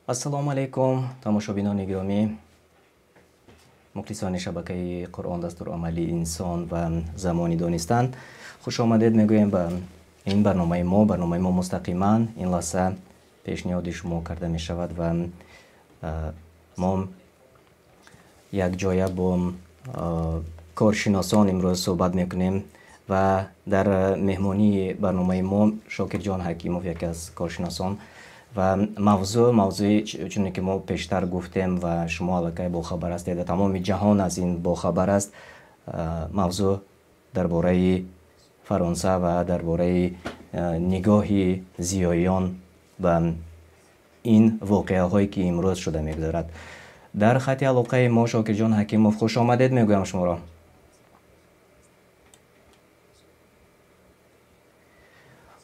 Ассалому алайкум, тамошобинони гиромӣ, мухлисони шабакаи Қуръон, дастурамали инсон ва замони донистан. Хуш омадед мегӯем ба ин барномаи мо. Барномаи мо мустақиман ин лаҳза пешниҳоди шумо карда мешавад ва мо якҷоя бо коршиносон имрӯз суҳбат мекунем ва дар меҳмонии барномаи мо Шокирҷон Ҳакимов, яке аз коршиносон, ва мавзӯи чуне ки мо пештар гуфтем ва шумо аллакай бохабар ҳастед ва тамоми ҷаҳон аз ин бохабар аст, мавзӯъ дар бораи Фаронса ва дар бораи нигоҳи зиёиён ба ин воқеаҳое ки имрӯз шуда мегузарад. Дар хати алоқаи мо Шокирҷон Ҳакимов, хуш омадед мегӯям шуморо.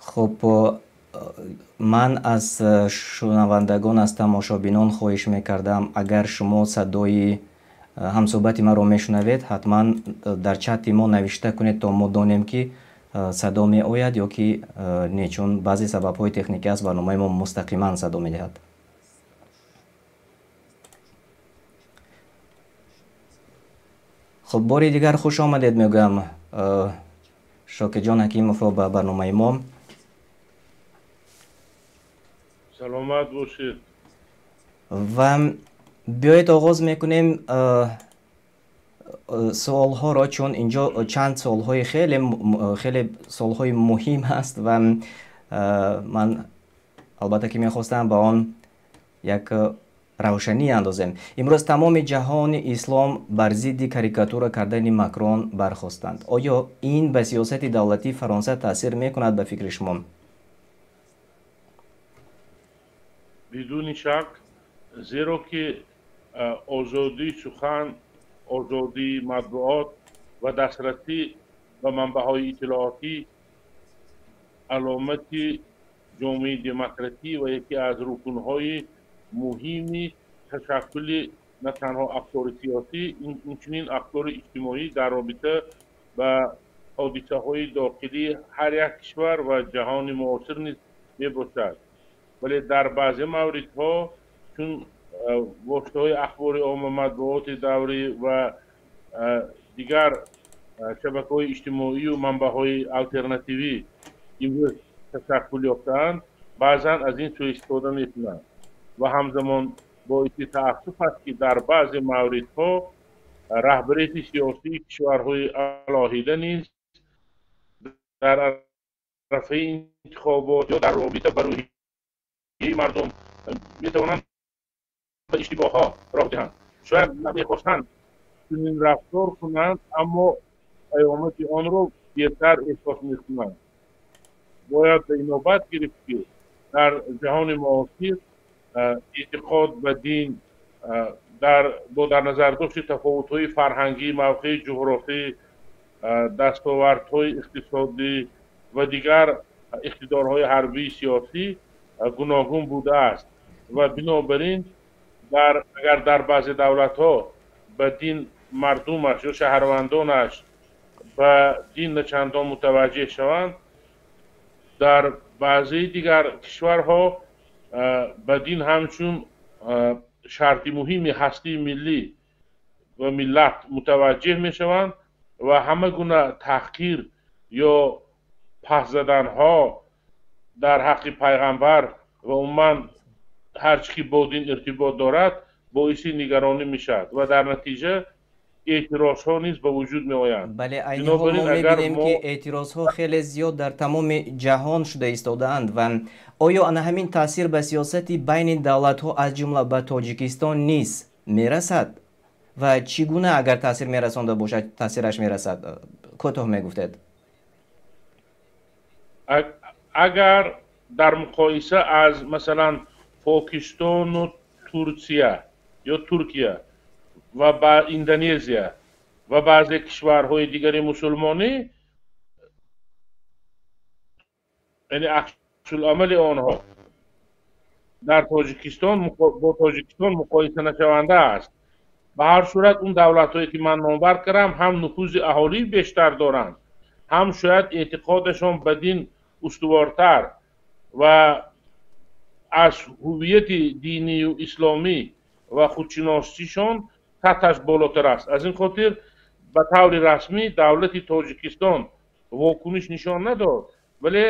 Хуб, ман аз шунавандагон, аз тамошобинон хоҳиш мекардам, агар шумо садои ҳамсӯҳбати маро мешунавед, ҳатман дар чати мо навишта кунед, то мо донем ки садо меояд ё ки не, чун баъзе сабабҳои техникӣ аст, барномаи мо мустақиман садо медиҳад. Хуб, бори дигар хуш омадед мегӯям Шокирҷон Ҳакимовро ба барномаи мо. Саломат бошед. Ва биёед оғоз мекунем суолҳоро, чун инҷо чанд суолҳои хеле хеле суолҳои муҳим ҳаст ва ман албатта ки мехостам ба он як равшанӣ андозем. Имрӯз тамоми ҷаҳони ислом бар зидди карикатура кардани Макрон бархостанд. Оё ин ба сиёсати давлатии Фаронса таъсир мекунад ба фикри шумо? Бидуни шак, зеро ки озодии сухан, озодии матбуот ва дастрасӣ ба манбаъҳои иттилоотӣ аломати ҷомеаи демократӣ ва яке аз рукнҳои муҳими ташаккули на танҳо афкори сиёсӣ, инчунин афкори иҷтимоӣ дар робита ба ҳодисаҳои дохилии ҳар як кишвар ва ҷаҳони муосир низ мебошад. Вале дар баъзе мавридҳо, чун воситаҳои ахбори омма, матбуоти даврӣ ва дигар шабакаҳои иҷтимоию манбаъҳои алтернативӣ имрӯз ташаккул ёфтаанд, баъзан аз ин суистифода мекунанд ва ҳамзамон боиси таассуф аст, ки дар баъзе мавридҳо раҳбарияти сиёсии кишварҳои алоҳида низ дар арафаи интихобот ё дар робита ба рӯҳияи мардум метавонанд ба иштибоҳҳо роҳ диҳанд. Шояд намехостанд чунин рафтор кунанд, аммо паёмади онро беҳтар эҳсос мекунанд. Бояд ба инобат гирифт, ки дар ҷаҳони муосир эътиқод ба дин бо дар назардошти тафовутҳои фарҳангӣ, мавқеи ҷуғрофӣ, дастовардҳои иқтисодӣ ва дигар иқтидорҳои ҳарбии сиёсӣ гуногун будааст ва бинобар ин агар дар баъзе давлатҳо ба дин мардумаш ё шаҳрвандонаш ба дин начандон мутаваҷҷеҳ шаванд, дар баъзеи дигар кишварҳо ба дин ҳамчун шарти муҳими ҳастии миллӣ ва миллат мутаваҷҷеҳ мешаванд ва ҳама гуна таҳқир ё пас заданҳо дар ҳаққи пайғамбар ва умуман ҳар чӣ ки бо дин иртибот дорад боиси нигаронӣ мешавад ва дар натиҷа эътирозҳо низ ба вуҷуд меоянд. Бале, айни ҳол мо мебинем, ки эътирозҳо хеле зиёд дар тамоми ҷаҳон шуда истодаанд ва оё ана ҳамин таъсир ба сиёсати байни давлатҳо аз ҷумла ба Тоҷикистон низ мерасад ва чӣ гуна агар таъсир мерасонда бошад, таъсираш мерасад? Кӯтоҳ мегуфтед. Агар дар муқоиса аз масалан Покистону Турсия ё Туркия ва ба Индонезия ва баъзе кишварҳои дигари мусулмонӣ, яъне аксуламали онҳо дар Тоҷикистон бо Тоҷикистон муқоиса нашаванда аст. Ба ҳар сурат он давлатҳое ки ман номбар кардам ҳам нуфузи аҳолӣ бештар доранд, ҳам шояд эътиқодашон ба дин устувортар ва Аз ҳувияти динию исломӣ ва худшиносишон сатҳаш болотар аст. Аз ин хотир ба таври расмӣ давлати Тоҷикистон вокуниш нишон надод, вале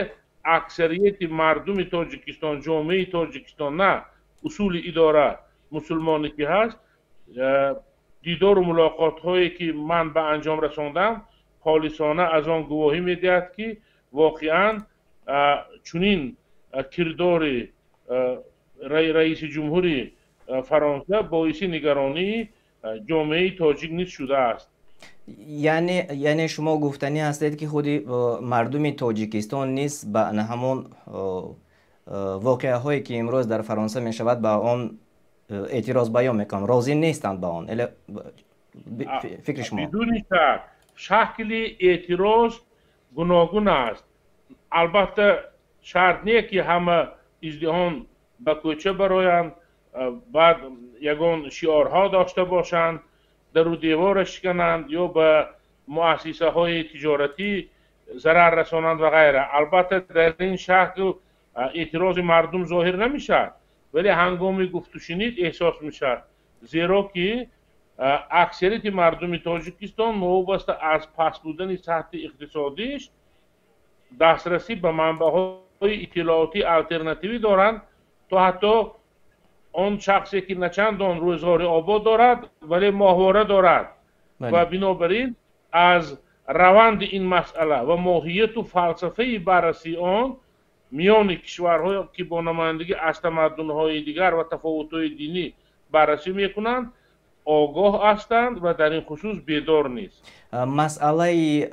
аксарияти мардуми Тоҷикистон, ҷомеаи Тоҷикистон, на усули идора мусулмоне ки ҳаст, дидору мулоқотҳое ки ман ба анҷом расондам, холисона аз он гувоҳӣ медиҳад, ки воқеан чунин кирдори раиси ҷумҳури Фаронса боиси нигаронии ҷомеаи тоҷик низ шудааст. Яъне шумо гуфтанӣ ҳастед, ки худи мардуми Тоҷикистон низ ба ҳамон воқеаҳое, ки имрӯз дар Фаронса мешавад, ба он эътироз баён мекунанд, розӣ нестанд ба он? Фикри шумо? Бидуни шак, шакли эътироз гуногун аст. Албатта, шарт не, ки ҳама издиҳом ба кӯча бароянд, баъд ягон шиорҳо дошта бошанд, дару девора шикананд ё ба муассисаҳои тиҷоратӣ зарар расонанд ва ғайра. Албатта, дар ин шакл эътирози мардум зоҳир намешавад, вале ҳангоми гуфтушунид эҳсос мешавад, зеро ки аксарияти мардуми Тоҷикистон новобаста аз паст будани сатҳи иқтисодиш дастрасӣ ба манбаъҳои иттилоотии алтернативӣ доранд, то ҳатто он шахсе ки начандон рӯзғори обод дорад, вале моҳвора дорад. Ва бинобар ин аз раванди ин масъала ва моҳияту фалсафаи баррасии он миёни кишварҳое, ки бо намояндагӣ аз тамаддунҳои дигар ва тафовутҳои динӣ баррасӣ мекунанд, огоҳ ҳастанд ва дар ин хусус бедор нест. Масъалаи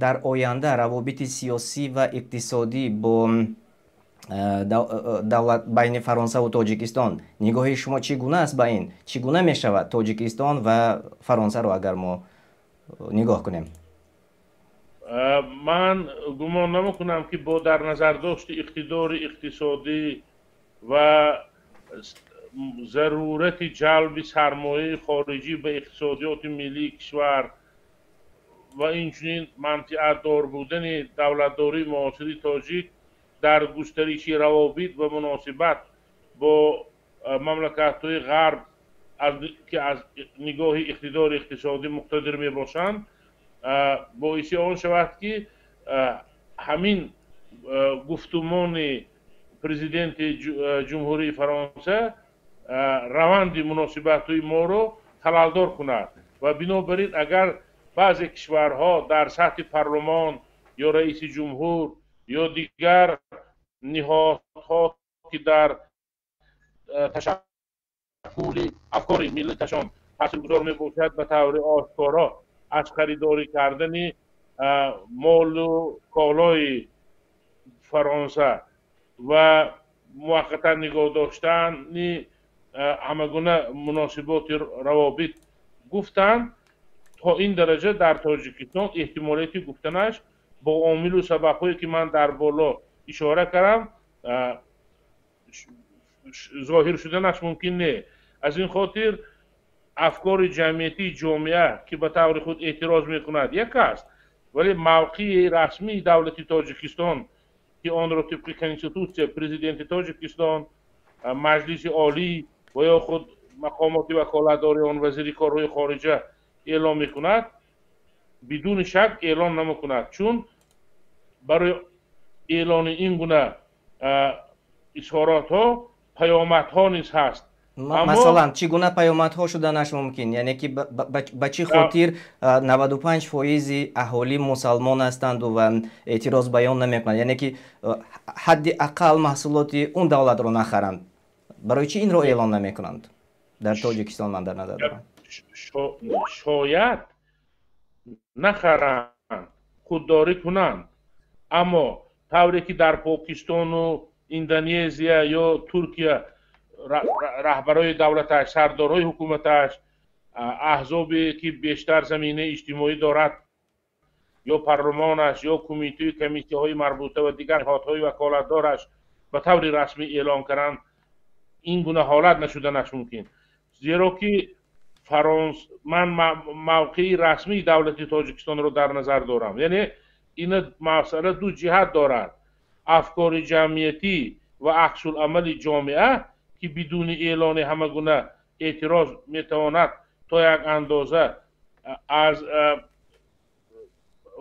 дар оянда равобити сиёсӣ ва иқтисодӣ бо давлат байни Фаронсаву Тоҷикистон, нигоҳи шумо чӣ гуна аст ба ин? Чӣ гуна мешавад Тоҷикистон ва Фаронсаро агар мо нигоҳ кунем? Ман гумон намекунам, ки бо дар назардошти иқтидори иқтисодӣ ва зарурати ҷалби сармояи хориҷӣ ба иқтисодиёти миллии кишвар ва инчунин манфиатдор будани давлатдории муосири тоҷик дар густариши равобит ва муносибат бо мамлакатҳои ғарб, ки аз нигоҳи иқтидори иқтисодӣ муқтадир мебошанд, боиси он шавад, ки ҳамин гуфтумони президенти Ҷумҳурии Фаронса раванди муносибатҳои моро халалдор кунад. Ва бинобар ин агар баъзе кишварҳо дар сатҳи парлумон ё раиси ҷумҳур ё дигар ниҳодҳо, ки дар ташаккули афкори миллаташон таъсиргузор мебошад, ба таври ошкоро аз харидорӣ кардани молу колои Фаронса ва муваққатан нигоҳ доштани ҳамагуна муносиботи равобит гуфтанд, то ин дараҷа дар Тоҷикистон эҳтимолияти гуфтанаш бо омилу сабабҳое, ки ман дар боло ишора кардам, зоҳир шуданаш мумкин не. Аз ин хотир афкори ҷамъиятии ҷомеа, ки ба таври худ эътироз мекунад, як аст, вале мавқеи расмии давлати Тоҷикистон, ки онро тибқи конститутсия президенти Тоҷикистон, Маҷлиси Олӣ ва ё худ мақомоти ваколатдори он, вазири корҳои хориҷа эълон мекунад, бидуни шак эълон намекунад, чун барои эълони ин гуна изҳоротҳо паёмадҳо низ ҳаст. Масалан, чӣ гуна паёмадҳо шуданаш мумкин? Яъне ки ба чӣ хотир 95 фоизи аҳолӣ мусалмон ҳастанду ва эътироз баён намекунанд, яъне ки ҳадди ақал маҳсулоти он давлатро нахаранд? Барои чӣ инро эълон намекунанд дар Тоҷикистон, ман дар назар дорам? Шояд нахаранд, худдорӣ кунанд, аммо тавре ки дар Покистону Индонезия ё Туркия раҳбарои давлаташ, сардорҳои ҳукуматаш, аҳзобе ки бештар заминаи иҷтимоӣ дорад, ё парлумонаш, ё кумитаи комиссияҳои марбута ва дигар ниҳодҳои ваколатдораш ба таври расмӣ эълон карданд, ин гуна ҳолат нашуданаш мумкин, зеро ки Фаронс, ман мавқеи расмии давлати Тоҷикистонро дар назар дорам, яъне ин масъала ду ҷиҳат дорад: афкори ҷамъиятӣ ва аксуламали ҷомеа, ки бидуни эълони ҳама гуна эътироз метавонад то як андоза аз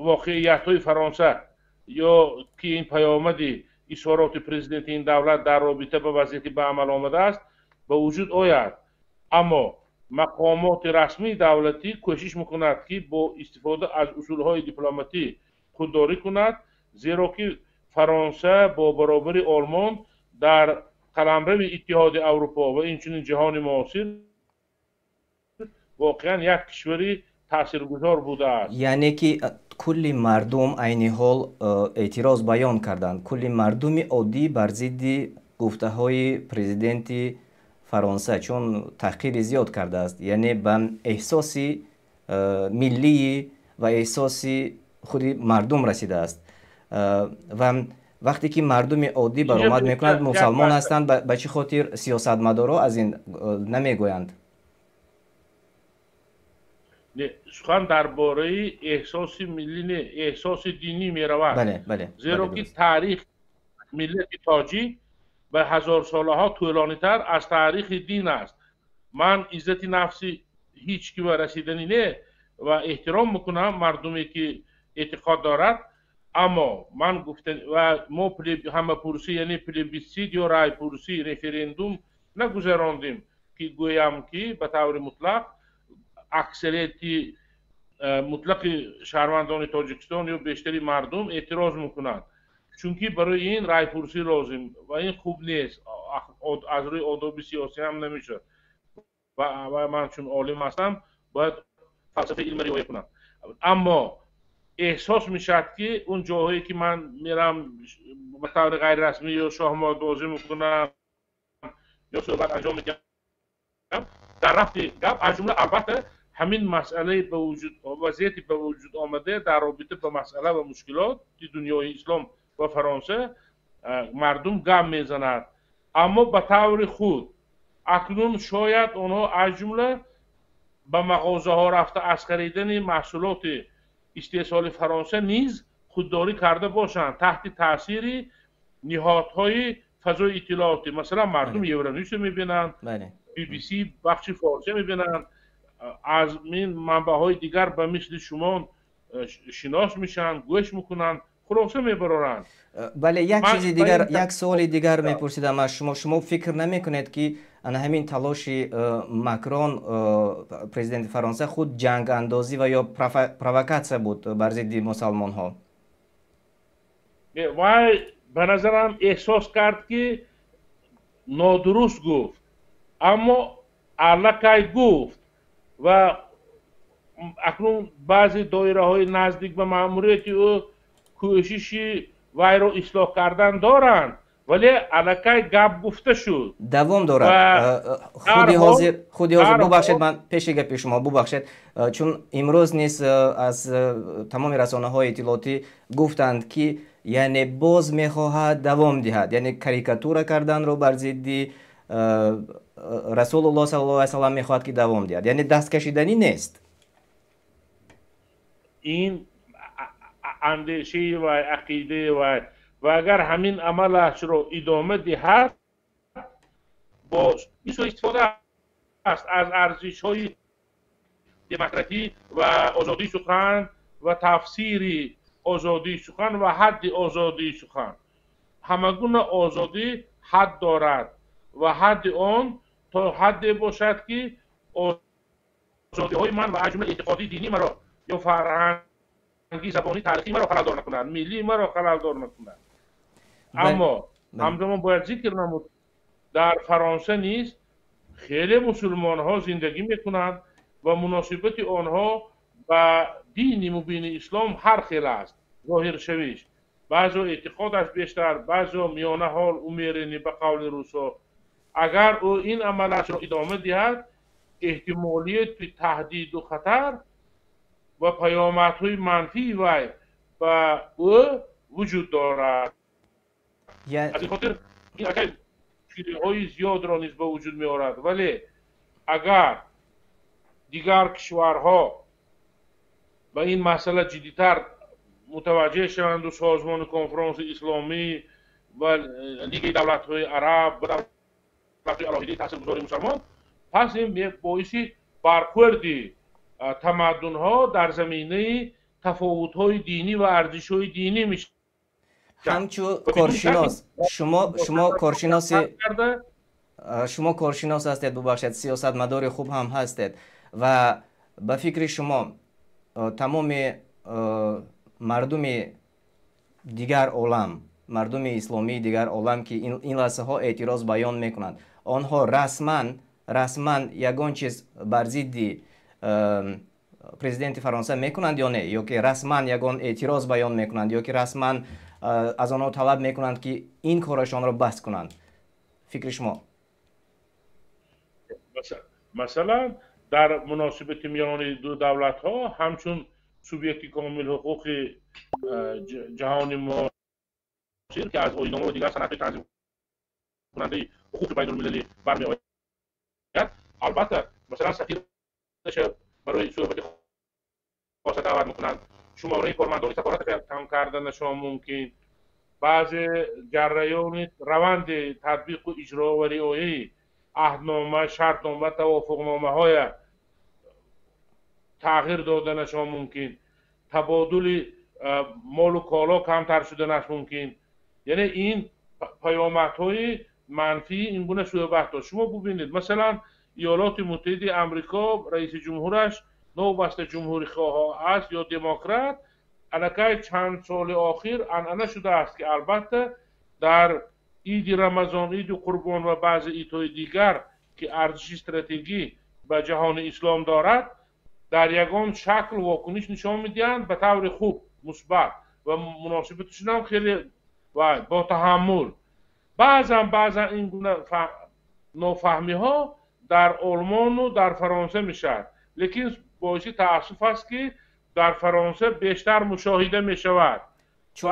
воқеиятҳои Фаронса ё ки ин паёмади изҳороти президенти ин давлат дар робита ба вазъияти ба амал омадааст ба вуҷуд ояд. Аммо мақомоти расмии давлатӣ кӯшиш мекунад, ки бо истифода аз усулҳои дипломатӣ худдорӣ кунад, зеро ки Фаронса бо баробари Олмон дар қаламрави Иттиҳоди Аврупо ва инчунин ҷаҳони муосир воқеан як кишвари таъсиргузор будааст. Яъне ки кулли мардум айни ҳол эътироз баён карданд, кулли мардуми оддӣ бар зидди гуфтаҳои президенти Фаронса, чун таҳқири зиёд кардааст, яъне ба эҳсоси миллии ва эҳсоси худи мардум расидааст. Ва вақте ки мардуми оддӣ баромад мекунад, мусалмон ҳастанд, ба чӣ хотир сиёсатмадорҳо аз ин намегӯянд? Сухан дар бораи эҳсоси миллӣ не, эҳсоси динӣ меравад, зеро ки таърих миллати тоҷик ба ҳазорсолаҳо тӯлонитар аз таърихи дин аст. Ман иззати нафси ҳеҷ ки ба расиданӣ не ва эҳтиром мекунам мардуме ки эътиқод дорад, аммо ман гуфта ва мо ҳамапурсӣ, яъне плебисцит ё райпурсӣ, референдум нагузарондем, ки гӯям ки ба таври мутлақ аксарияти мутлақи шаҳрвандони Тоҷикистон ё бештари мардум эътироз мекунанд, чунки барои ин райпурсӣ лозим ва ин хуб нест, аз рӯи одоби сиёсӣ ҳам намешавад. Ва ман чун олим ҳастам, бояд фалсафаи илмро риоя кунам. Аммо эҳсос мешавад, ки он ҷоҳое ки ман мерам ба таври ғайрирасмӣ ё шоҳмотбозӣ мекунам ё суҳбат анҷом медиҳам, дар рафти гап аз ҷумла албатта ҳамин масъалаи ба вуҷуд вазъияти ба вуҷуд омада дар робита ба масъала ва мушкилоти дунёи ислом ва Фаронса мардум гап мезанад, аммо ба таври худ акнун шояд онҳо аз ҷумла ба мағозаҳо рафта аз харидани маҳсулоти истеҳсоли Фаронса низ худдорӣ карда бошанд таҳти таъсири ниҳодҳои фазои иттилоотӣ. Масалан, мардум Евроньюсро мебинанд, BBC бахши форсӣ мебинанд, аз ин манбаъҳои дигар ба мисли шумо шинос мешаванд, гӯш мекунанд, хулоса мебароранд. Бале, як чизи дигар, як суоли дигар мепурсидам аз шумо. Шумо фикр намекунед, ки ана ҳамин талоши Макрон, президенти Фаронса, худ ҷангандозӣ ва ё провокатсия буд бар зидди мусалмонҳо? Вай ба назарам эҳсос кард, ки нодуруст гуфт, аммо аллакай гуфт ва акнун баъзе доираҳои наздик ба маъмурияти ӯ кӯшиши вайро ислоҳ кардан доранд, вале аллакай гап гуфта шуд. Давом дорад. Худи ҳозир, бубахшед, ман пеши гапи шумо, бубахшед, чун имрӯз низ аз тамоми расонаҳои иттилоотӣ гуфтанд, ки яъне боз мехоҳад давом диҳад, яъне карикатура карданро бар зидди Расулуллоҳ саллаллоҳу алайҳи васаллам мехоҳад ки давом диҳад, яъне дасткашиданӣ нест. Ин андешаи вай, ақидаи вай, ва агар ҳамин амалашро идома диҳад, боз ин суистифода аст аз арзишҳои демократӣ ва озодии сухан ва тафсири озодии сухан ва ҳадди озодии сухан. Ҳама гуна озодӣ ҳад дорад ва ҳадди он то ҳадде бошад, ки озодиҳои ман ва аз ҷумла эътиқодии динии маро ё фарҳанги, забонӣ, таърихии маро халалдор накунад, миллии маро халалдор накунад. Аммо ҳамзамон бояд зикр намуд, дар Фаронса низ хеле мусулмонҳо зиндагӣ мекунанд ва муносибати онҳо ба дини мубини ислом ҳар хел аст зоҳиршавиш. Баъзео эътиқодаш бештар, баъзео миёна ҳол, умеренный ба қавли русо. Агар ӯ ин амалашро идома диҳад, эҳтимолияти таҳдиду хатар ва паёмадҳои манфии вай ба ӯ вуҷуд дорад. Аз ин хотир ин мушкилиҳои зиёдро низ ба вуҷуд меорад. Вале агар дигар кишварҳо ба ин масъала ҷиддитар мутаваҷҷеҳ шаванду созмони конфронси исломӣ ва Лигаи давлатҳои араб ва давлатҳои алоҳидаи таъсиргузори мусалмон, пас ин боиси бархӯрди тамаддунҳо дар заминаи тафовутҳои динӣ ва арзишҳои динӣ мешавад. Ҳамчун коршинос, шумо коршиноси шумо коршинос ҳастед, бубахшед, сиёсатмадори хуб ҳам ҳастед ва ба фикри шумо тамоми мардуми дигар олам, мардуми исломии дигар олам, ки ин лаҳзаҳо эътироз баён мекунанд, онҳо расман ягон чиз бар зидди президенти Фаронса мекунанд ё не? Ё ки расман ягон эътироз баён мекунанд, ё ки расман аз онҳо талаб мекунанд, ки ин корашонро бас кунанд? Фикри шумо? Масалан, дар муносибати миёни ду давлатҳо ҳамчун субъекти комилҳуқуқи ҷаҳони муосир, ки аз оинома ва дигар санадҳои танзимкунандаи ҳуқуқи байнулмилалӣ бармеояд, албатта, масалан, сафирша барои суҳбати хоса даъват мекунанд, шумораи кормандони сафорат кам карданашон мумкин, баъзе ҷараёни раванди татбиқу иҷро ва риояи аҳднома, шартнома, тавофуқномаҳоя тағйир доданашон мумкин, табодули молу коло камтар шуданаш мумкин. Яъне ин паёмадҳои манфии ин гуна суҳбат дошт. Шумо бубинед, масалан, Иёлоти Муттаҳидаи Амрико раиси ҷумҳураш новобаста ҷумҳурихоҳ аст ё демократ, аллакай чанд соли охир анъана шудааст, ки албатта дар иди Рамазон, иди Қурбон ва баъзе идҳои дигар, ки арзиши стратегӣ ба ҷаҳони ислом дорад, дар ягон шакл вокуниш нишон медиҳанд ба таври хуб, мусбат ва муносибаташон ҳам хеле бо таҳаммул. Баъзан ин гуна нофаҳмиҳо дар Олмону дар Фаронса мешавад, лекин боиси таассуф аст, ки дар Фаронса бештар мушоҳида мешавад. Чун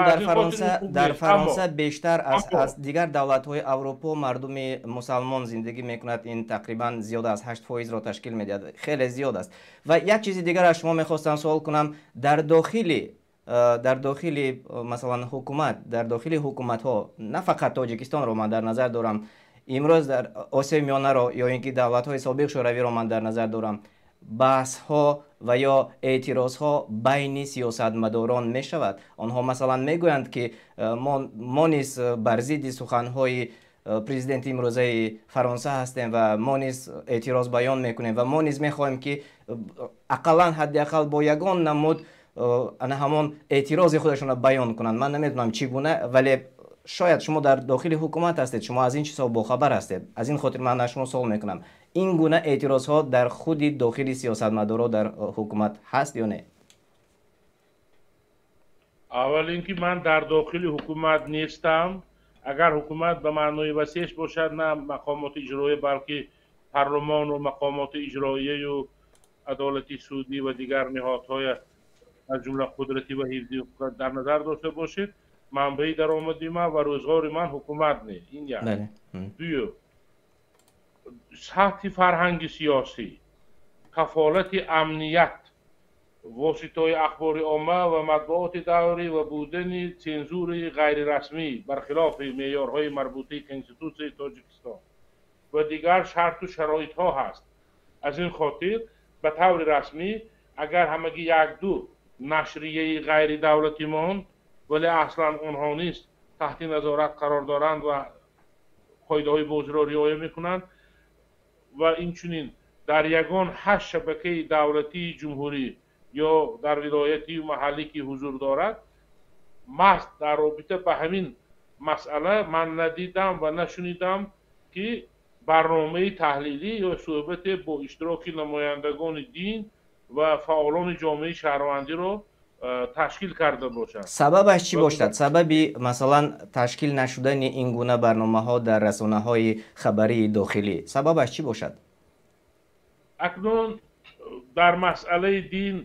дар Фаронса бештар аз дигар давлатҳои Аврупо мардуми мусалмон зиндагӣ мекунад. Ин тақрибан зиёда аз 8%-ро ташкил медиҳад, хеле зиёд аст. Ва як чизи дигар аз шумо мехостам суол кунам: дар дохили, масалан, ҳукумат, дар дохили ҳукуматҳо, на фақат Тоҷикистонро ман дар назар дорам, имрӯз дар Осиёи Миёнаро ё ин ки давлатҳои собиқ Шӯравиро ман дар назар дорам, баҳсҳо ва ё эътирозҳо байни сиёсатмадорон мешавад? Онҳо, масалан, мегӯянд, ки мо низ бар зидди суханҳои президенти имрӯзаи Фаронса ҳастем ва мо низ эътироз баён мекунем ва мо низ мехоҳем, ки ақаллан, ҳадди ақал бо ягон намуд ана ҳамон эътирози худашонро баён кунанд. Ман намедонам, чӣ гуна, вале шояд шумо дар дохили ҳукумат ҳастед, шумо аз ин чизҳо бохабар ҳастед. Аз ин хотир ман аз шумо суол мекунам: ин гуна эътирозҳо дар худи дохили сиёсатмадоро дар ҳукумат ҳаст ё не? Аввал ин ки ман дар дохили ҳукумат нестам. Агар ҳукумат ба маънои васеъш бошад, на мақомоти иҷроия, балки парлумону мақомоти иҷроияю адолати судӣ ва дигар ниҳодҳои, аз ҷумла қудратӣ ва ҳифзи ҳуқуқ дар назар дошта бошед, манбаи даромади ман ва рӯзғори ман ҳукумат не. Ин як. Дуюм, сатҳи фарҳанги сиёсӣ, кафолати амният, воситаҳои ахбори омма ва матбуоти даврӣ ва будани сензури ғайрирасмӣ бархилофи меъёрҳои марбутаи Конститутсияи Тоҷикистон ва дигар шарту шароитҳо ҳаст. Аз ин хотир ба таври расмӣ агар ҳамагӣ як-ду нашрияи ғайридавлатимон, вале аслан онҳо низ таҳти назорат қарор доранд ва қоидаҳои бозиро риоя мекунанд, ва инчунин дар ягон ҳашт шабакаи давлатии ҷумҳурӣ ё дар вилоятию маҳаллӣ, ки ҳузур дорад, маҳз дар робита ба ҳамин масъала ман надидам ва нашунидам, ки барномаи таҳлилӣ ё суҳбате бо иштироки намояндагони дин ва фаъолони ҷомеаи шаҳрвандиро ташкил карда бошанд. Сабабаш чӣ бошад? Сабаби, масалан, ташкил нашудани ин гуна барномаҳо дар расонаҳои хабарии дохилӣ, сабабаш чӣ бошад? Акнун дар масъалаи дин,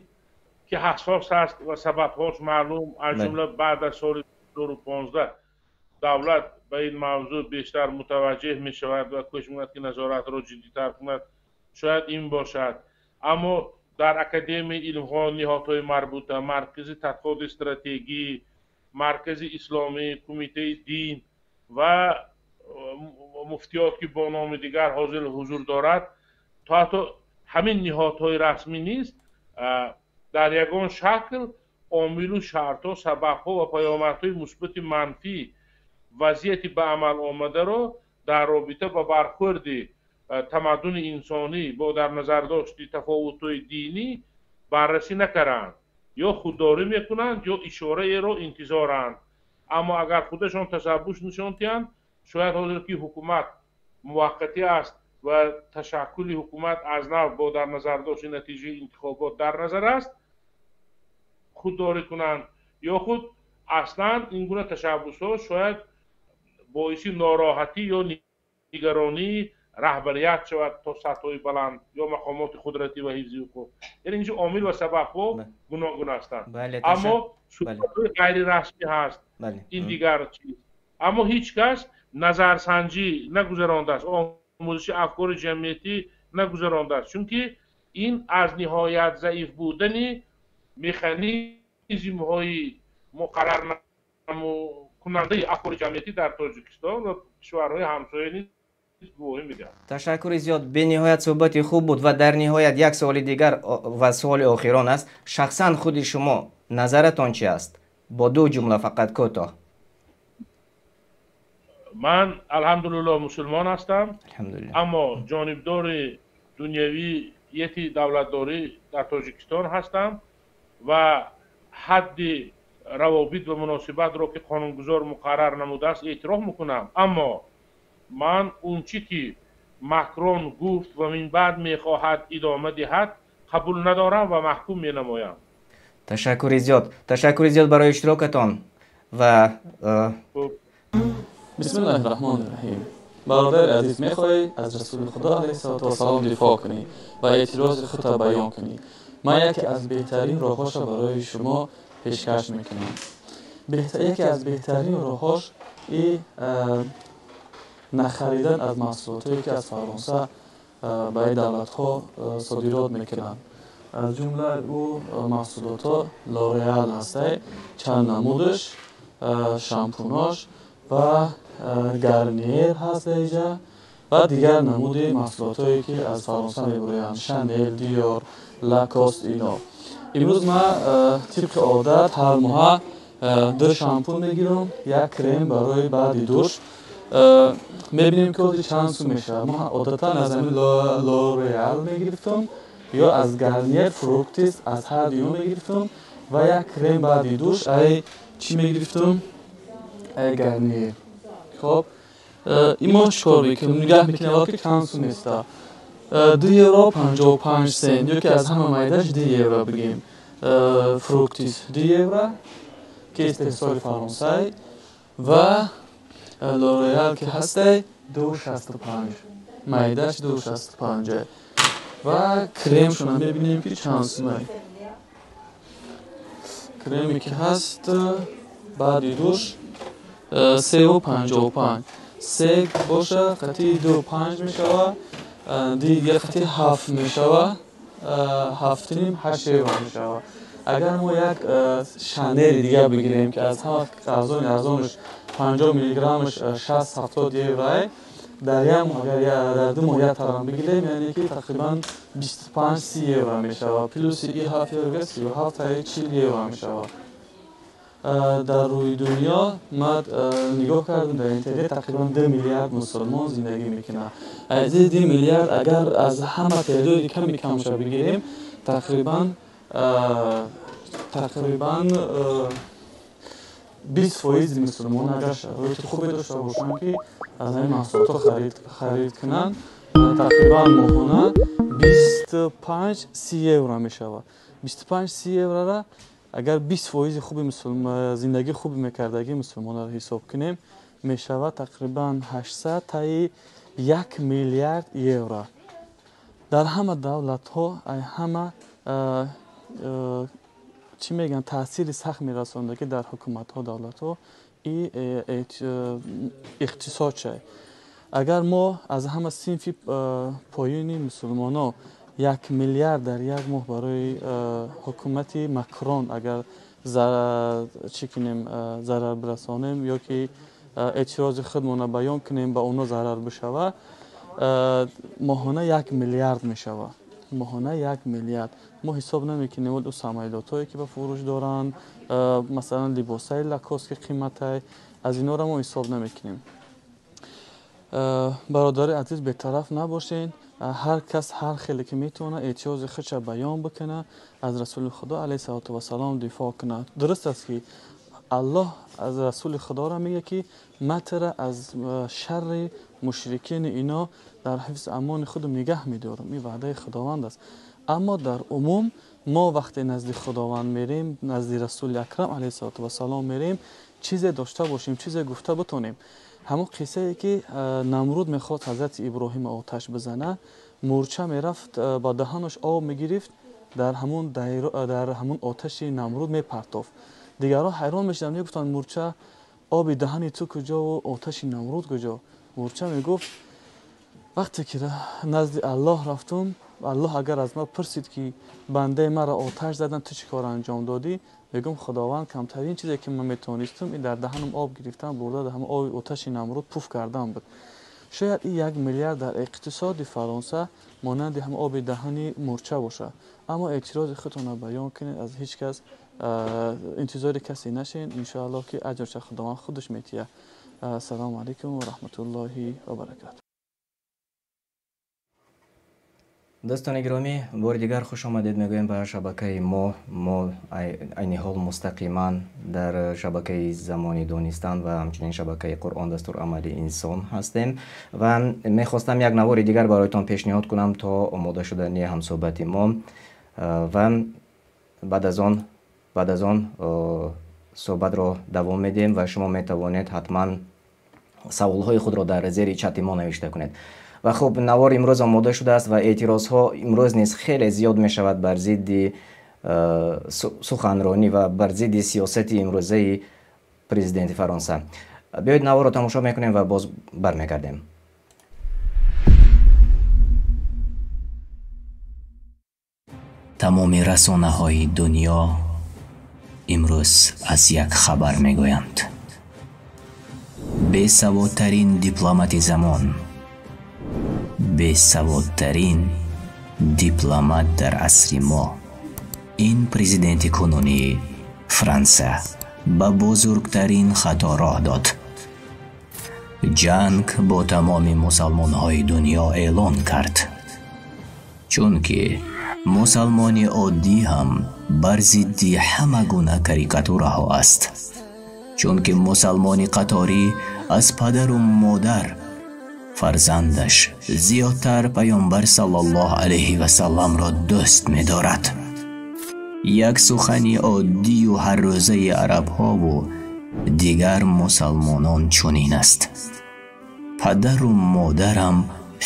ки ҳассос аст ва сабабҳош маълум, аз ҷумла баъд аз соли 2015 давлат ба ин мавзӯъ бештар мутаваҷҷеҳ мешавад ва кӯшиш мекунад, ки назоратро ҷиддитар кунад, шояд ин бошад. Аммо дар Академияи илмҳо, ниҳодҳои марбута, Маркази тадқиқоти стратегӣ, Маркази исломӣ, Кумитаи дин Ва муфтиёт, ки бо номи дигар ҳозир ҳузур дорад, то ҳатто ҳамин ниҳодҳои расмӣ низ дар ягон шакл омилу шартҳо, сабабҳо ва паёмадҳои мусбати манфӣ вазъияти ба амал омадаро дар робита ба бархӯрди тамаддуни инсонӣ бо дар назардошти тафовутҳои динӣ баррасӣ накарданд, ё худдорӣ мекунанд, ё ишораеро интизоранд. Аммо агар худашон ташаббус нишон диҳанд, шояд ҳозир ки ҳукумат муваққатӣ аст ва ташаккули ҳукумат аз нав бо дар назардошти натиҷаи интихобот дар назар аст, худдорӣ кунанд, ё худ аслан ин гуна ташаббусҳо шояд боиси нороҳатӣ ё нигаронии раҳбарият шавад то сатҳҳои баланд ё мақомоти қудратӣ ва ҳифзи ҳуқуқ. Яъне инҷо омил ва сабабҳо гуногун ҳастанд, аммо суҳбатҳои ғайрирасмӣ ҳаст, ин дигар чиз. Аммо ҳеҷ кас назарсанҷӣ нагузарондааст, омӯзиши афкори ҷамъиятӣ нагузарондааст, чунки ин аз ниҳоят заиф будани механизмҳои муқарраркунандаи афкори ҷамъиятӣ дар Тоҷикистон ва кишварҳои ҳамсоя низ гувоҳӣ медиҳад. Ташаккури зиёд, бениҳоят суҳбати хуб буд. Ва дар ниҳоят як суоли дигар ва суоли охирон аст. Шахсан худи шумо назаратон чи аст? Бо ду ҷумла фақат, кӯтоҳ. Ман алҳамдулиллоҳ мусулмон ҳастам, аммо ҷонибдори дунявияти давлатдорӣ дар Тоҷикистон ҳастам ва ҳадди равобит ва муносибатро, ки қонунгузор муқаррар намудааст, эътироф мекунам. Аммо ман он чӣ ки Макрон гуфт ва минбаъд мехоҳад идома диҳад, қабул надорам ва маҳкум менамоям. Ташаккури зиёд, ташаккури зиёд барои иштирокатон ва Бисмиллаҳи раҳмони раҳим. Бародари азиз, мехоҳӣ аз Расули Худо алайҳиссалоту вассалом дифоъ кунӣ ва эътирози худро баён кунӣ. Ман яке аз беҳтарин роҳҳоша барои шумо пешкаш мекунам. Яке аз беҳтарин роҳҳош и нахаридан аз маҳсулотҳое, ки аз Фаронса ба ин давлатҳо содирот мекунанд. Аз ҷумла ӯ маҳсулотҳо Лореал ҳастай, чанд намудаш, шампунош ва Гарниер ҳаст даиҷа ва дигар намуди маҳсулотҳое, ки аз Фаронса мебурянд, Шанел, Диор, Лакост, ино. Имрӯз ман тибқи одат ҳар моҳа ду шампун мегирам, як крем барои баъди душ. Мебинем, ки ози чанд сум мешавад. Ман одатан аз ҳамин Лореал мегирифтам ё аз Гарниер Фруктис, аз ҳар дуюм мегирифтам ва як крем баъди душ ай чӣ мегирифтам? Ай Гарниер. Хоб, ин мо чӣ кор мекунем? Нигаҳ мекунем, ки чанд сум места. 2 евро 55 сент, ё ки аз ҳама майдаш 2 евро бигем. Фруктис 2 евро, ки истеҳсоли Фаронсай, ва Лореал, ки ҳастай, 2,65, майдаш 2,65. Ва кремшона мебинем, ки чанд сумай. Креме, ки ҳаст баъди душ, 3,55. Се боша, қати 2,5 мешава, дига қати 7 мешава, 7,5, 8 евро мешава. Агар мо як Шанели дига бигирем, ки аз ҳама арзони арзонаш 50 миллиграммаш 60-70 евро, дар як моҳ, агар дар 2 моҳ як тарам бигирем, яъне ки тақрибан 25-30 евро мешава. Плюси и 7 евро, 37 таи 40 евро мешава. Дар рӯи дунё ман нигоҳ кардам дар интернет, тақрибан 2 миллиард мусулмон зиндагӣ мекунад. Аз ин 2 миллиард агар аз ҳама теъдоди ками камша бигирем, тақрибан 20 фоизи мусулмон агар шароити хубе дошта бошанд, ки аз ҳамин маҳсулотҳо харид кунанд, тақрибан моҳона 25-30 евро мешавад. 25-30 еврора агар 20 фоизи хуби зиндагии хуби мекардагии мусулмонро ҳисоб кунем, мешавад тақрибан 800 таи 1 миллиард евро. Дар ҳама давлатҳо ҳама чӣ мегӯянд, таъсири сахт мерасонда, ки дар ҳукуматҳо, давлатҳо и иқтисод шай. Агар мо аз ҳама синфи поёни мусулмоно 1 миллиард дар як моҳ барои ҳукумати Макрон агар чӣ кунем, зарар бирасонем ё ки эътирози худмонро баён кунем, ба онҳо зарар бишава, моҳона 1 миллиард мешава. Моҳона 1 миллиард. Мо ҳисоб намекунем ӯ самолётҳое ки ба фурӯш доранд, масалан либосҳои Лакост ки қиматай, аз инҳоро мо ҳисоб намекунем. Бародари азиз, бетараф набошед. Ҳар кас ҳар хеле ки метавонад эътирози худша баён бикунад, аз расули худо алайҳи салоту вассалом дифоъ кунад. Дуруст аст ки аллоҳ аз расули худоро мегӯяд ки ман туро аз шарри мушрикини ино дар ҳифзи амони худам нигаҳ медорам. Ин ваъдаи худованд аст. Аммо дар умум мо вақте назди худованд мерем, назди расули акрам алайҳи салоту вассалом мерем, чизе дошта бошем, чизе гуфта битонем. Ҳамон қиссае ки Намруд мехост ҳазрати Иброҳимро оташ бизана, мӯрча мерафт ба даҳанаш об мегирифт, дар ҳамон оташи Намруд мепартофт. Дигарҳо ҳайрон мешуданд, мегуфтанд мӯрча оби даҳани ту куҷо ва оташи Намруд куҷо? Мӯрча мегуфт вақте ки назди Аллоҳ рафтум, Аллоҳ агар аз ман пурсид ки бандаи маро оташ задан, ту чӣ кор анҷом додӣ? Мегӯм худованд камтарин чизе ки ман метавонистам ин дар даҳанам об гирифтан, бурда дар ҳамон оби оташи Намруд пуф кардан буд. Шояд ин 1 миллиард дар иқтисоди Фаронса монанди ҳам оби даҳани мӯрча бошад. Аммо эътирози худтонро баён кунед, аз ҳеҷ кас интизори касе нашед. Иншоаллоҳ ки аҷрша худованд худаш метиҳад. Ассалому алайкум ва раҳматуллоҳи ва баракатуҳ. Дӯстони гиромӣ, бори дигар хуш омадед мегӯем ба шабакаи мо. Мо айни ҳол мустақиман дар шабакаи Замони Донистан ва ҳамчунин шабакаи Қуръон дастурамали инсон ҳастем ва мехостам як навори дигар бароятон пешниҳод кунам то омода шудани ҳамсӯҳбати мо ва баъд аз он суҳбатро давом медиҳем ва шумо метавонед ҳатман саволҳои худро дар зери чати мо навишта кунед. Ва хуб, навор имрӯз омода шудааст ва эътирозҳо имрӯз низ хеле зиёд мешавад бар зидди суханронӣ ва бар зидди сиёсати имрӯзаи президенти Фаронса. Биёед наворро тамошо мекунем ва боз бармегардем. Тамоми расонаҳои дунё имрӯз аз як хабар мегӯянд. Бесаводтарин дипломати замон, бесаводтарин дипломат дар асри мо, ин президенти кунунии Франса ба бузургтарин хато роҳ дод. Ҷанг бо тамоми мусалмонҳои дунё эълон кард, чунки мусалмони оддӣ ҳам бар зидди ҳама гуна карикатураҳо аст, чунки мусалмони қаторӣ аз падару модар фарзандаш зиёдтар паёмбар саллаллоҳу алайҳи васалламро дӯст медорад. Як сухани оддию ҳаррӯзаи арабҳову дигар мусалмонон чунин аст: падару модарам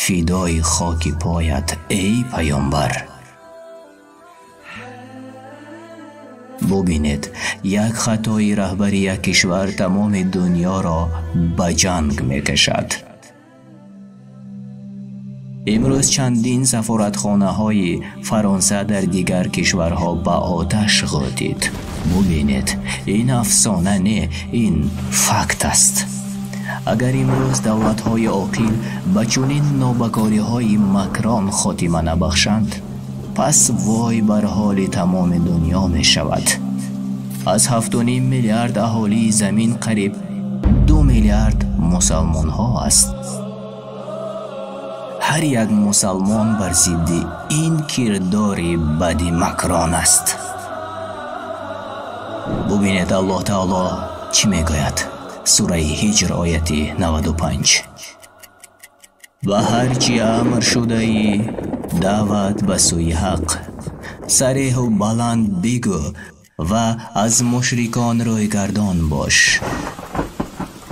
фидои хоки поят, эй паёмбар. Бубинед, як хатои раҳбари як кишвар тамоми дунёро ба ҷанг мекашад. Имрӯз чандин сафоратхонаҳои Фаронса дар дигар кишварҳо ба оташ ғӯтид. Бубинед, ин афсона не, ин факт аст. Агар имрӯз давлатҳои оқил ба чунин нобакориҳои Макрон хотима набахшанд, пас вой бар ҳоли тамоми дунё мешавад. Аз 7,5 миллиард аҳолии замин қариб 2 миллиард мусалмонҳо аст. Ҳар як мусалмон бар зидди ин кирдори бади Макрон аст. Бубинед, Аллоҳ таоло чӣ мегӯяд? Сураи Ҳиҷр, ояти 95. Ба ҳар чӣ амр шудаи даъват ба сӯи ҳақ, сареҳу баланд бигӯ ва аз мушрикон рӯйгардон бош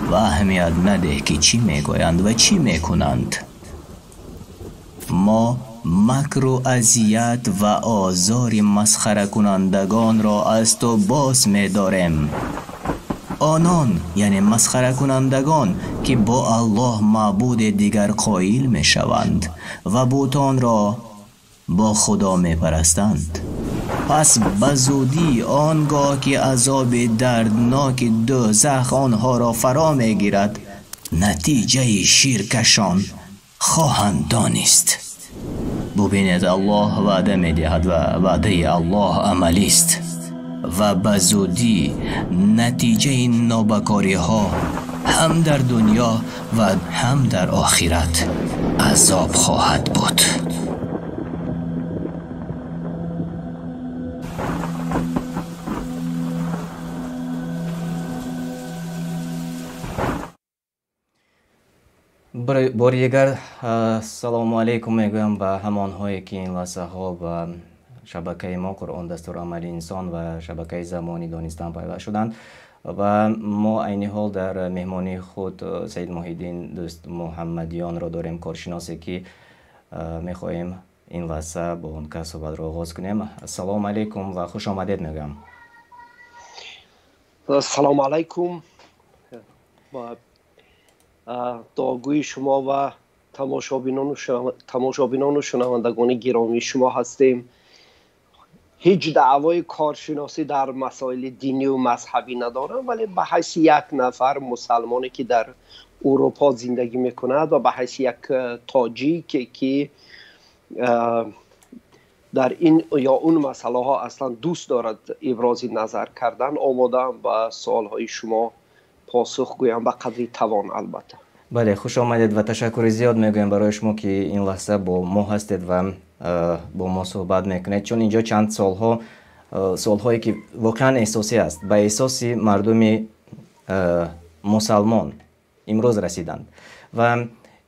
ва аҳамият надеҳ ки чӣ мегӯянд ва чӣ мекунанд. Мо макру азият ва озори масхаракунандагонро аз ту боз медорем. Онон, яъне масхаракунандагон, ки бо Аллоҳ маъбуде дигар қоил мешаванд ва бутонро Бо Худо мепарастанд. Пас ба зудӣ он гоҳ ки азоби дардноки дӯзах онҳоро фаро мегирад, натиҷаи ширкашон хоҳанд донист. Бубинед, Аллоҳ ваъда медиҳад ва ваъдаи Аллоҳ амалист ва ба зудӣ натиҷаи нобакориҳо ҳам дар дунё ва ҳам дар охират азоб хоҳад буд. Бори дигар салому алайкум мегӯям ба ҳамонҳое ки ин лаҳзаҳо ба шабакаи мо Қуръон дастурамали инсон ва шабакаи замони донистан пайваст шуданд ва мо айни ҳол дар меҳмонии худ Саид Муҳиддин Дӯст Муҳаммадиёнро дорем, коршиносе ки мехоҳем ин лаҳза бо он кас суҳбатро оғоз кунем. Ассалому алайкум ва хуш омадед мегӯям. Ассалому алайкум. Дуогӯи шумо ва тамошобинону шунавандагони гиромии шумо ҳастем. Ҳеҷ даъвои коршиносӣ дар масоили динию мазҳабӣ надорам, вале ба ҳайси як нафар мусалмоне ки дар Урупо зиндагӣ мекунад ва ба ҳайси як тоҷике ки дар ин ё он масъалаҳо аслан дӯст дорад ибрози назар кардан, омодаам ба суолҳои шумо посух гӯям ба қадри тавон, албатта. Бале, хуш омадед ва ташаккури зиёд мегӯям барои шумо ки ин лаҳза бо мо ҳастед ва бо мо суҳбат мекунед, чун инҷо чанд солҳое ки воқеан эҳсосӣ аст, ба эҳсоси мардуми мусалмон имрӯз расиданд ва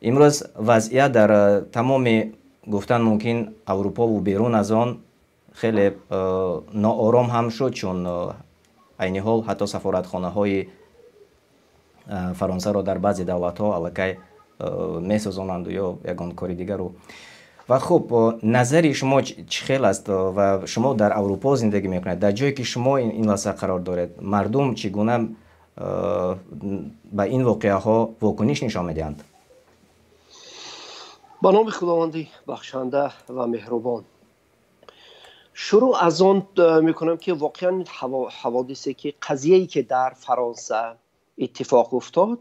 имрӯз вазъият дар тамоми гуфтан мумкин Аврупову берун аз он хеле ноором ҳам шуд, чун айни ҳол ҳатто сафоратхонаҳои Фаронсаро дар баъзе давлатҳо аллакай месозонанд ё ягон кори дигару. Ва хуб, назари шумо чӣ хел аст ва шумо дар Аврупо зиндагӣ мекунед, дар ҷое ки шумо ин лаҳза қарор доред, мардум чӣ гуна ба ин воқеаҳо вокуниш нишон медиҳанд? Ба номи Худованди бахшанда ва меҳрубон. Шурӯъ аз он мекунам ки воқеан ҳаводисе ки қазияе ки дар Фаронса иттифоқ уфтод,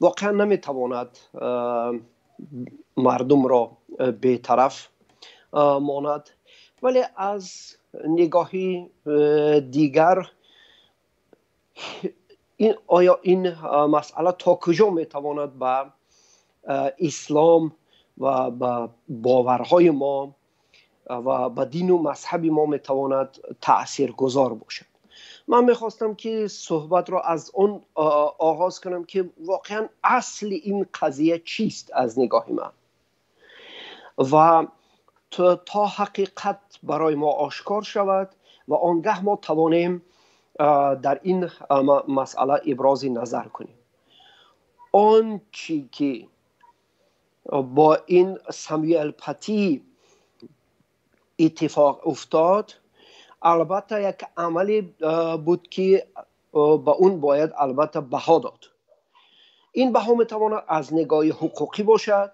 воқеан наметавонад мардумро бетараф монад, вале аз нигоҳи дигар оё ин масъала то куҷо метавонад ба ислом ва ба боварҳои мо ва ба дину мазҳаби мо метавонад таъсиргузор бошад? Ман мехостам ки суҳбатро аз он оғоз кунам ки воқеан асли ин қазия чист аз нигоҳи ман ва то ҳақиқат барои мо ошкор шавад ва он гаҳ мо тавонем дар ин масъала ибрози назар кунем. Он чӣ ки бо ин Самюэл Пати иттифоқ уфтод, албатта як амале буд ки ба он бояд албатта баҳо дод. Ин баҳо метавонад аз нигоҳи ҳуқуқӣ бошад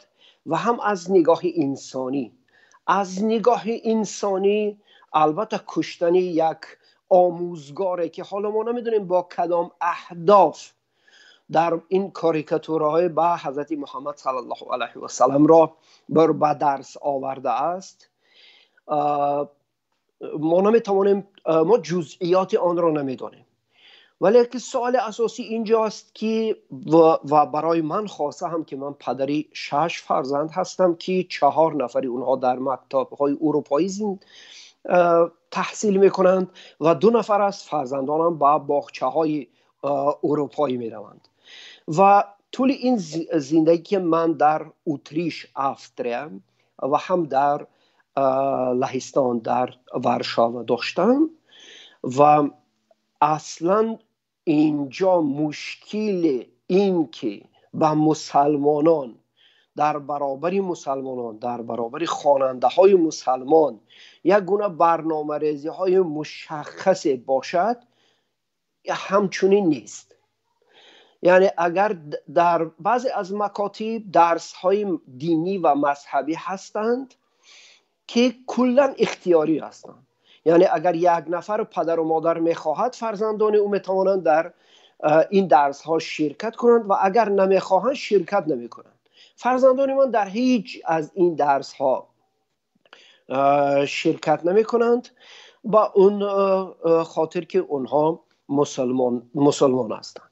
ва ҳам аз нигоҳи инсонӣ. Аз нигоҳи инсонӣ албатта куштани як омӯзгоре ки ҳоло мо намедонем бо кадом аҳдоф дар ин карикатураҳои ба ҳазрати Муҳаммад саллаллоҳу алайҳи васаллам ро ба дарс овардааст, мо наметавонем, мо ҷузъиёти онро намедонем. Вале ки суоли асосӣ инҷост ки ва барои ман хоса ҳам ки ман падари 6 фарзанд ҳастам ки 4 нафари онҳо дар мактабҳои урупоӣ таҳсил мекунанд ва 2 нафар аз фарзандонам ба боғчаҳои урупоӣ мераванд. Ва тӯли ин зиндагӣ ки ман дар Утриш, Австрия ва ҳам дар Лаҳистон дар Варшава доштам ва аслан инҷо мушкили ин ки ба мусалмонон дар баробари мусалмонон, дар баробари хонандаҳои мусалмон як гуна барномарезиҳои мушаххасе бошад, ҳамчунин нест. Яъне агар дар баъзе аз макотиб дарсҳои динӣ ва мазҳабӣ ҳастанд ки куллан ихтиёрӣ ҳастанд. Яъне агар як нафар падару модар мехоҳад, фарзандони ӯ метавонанд дар ин дарсҳо ширкат кунанд ва агар намехоҳанд, ширкат намекунанд. Фарзандони ман дар ҳеҷ аз ин дарсҳо ширкат намекунанд, ба он хотир ки онҳо мусулмон ҳастанд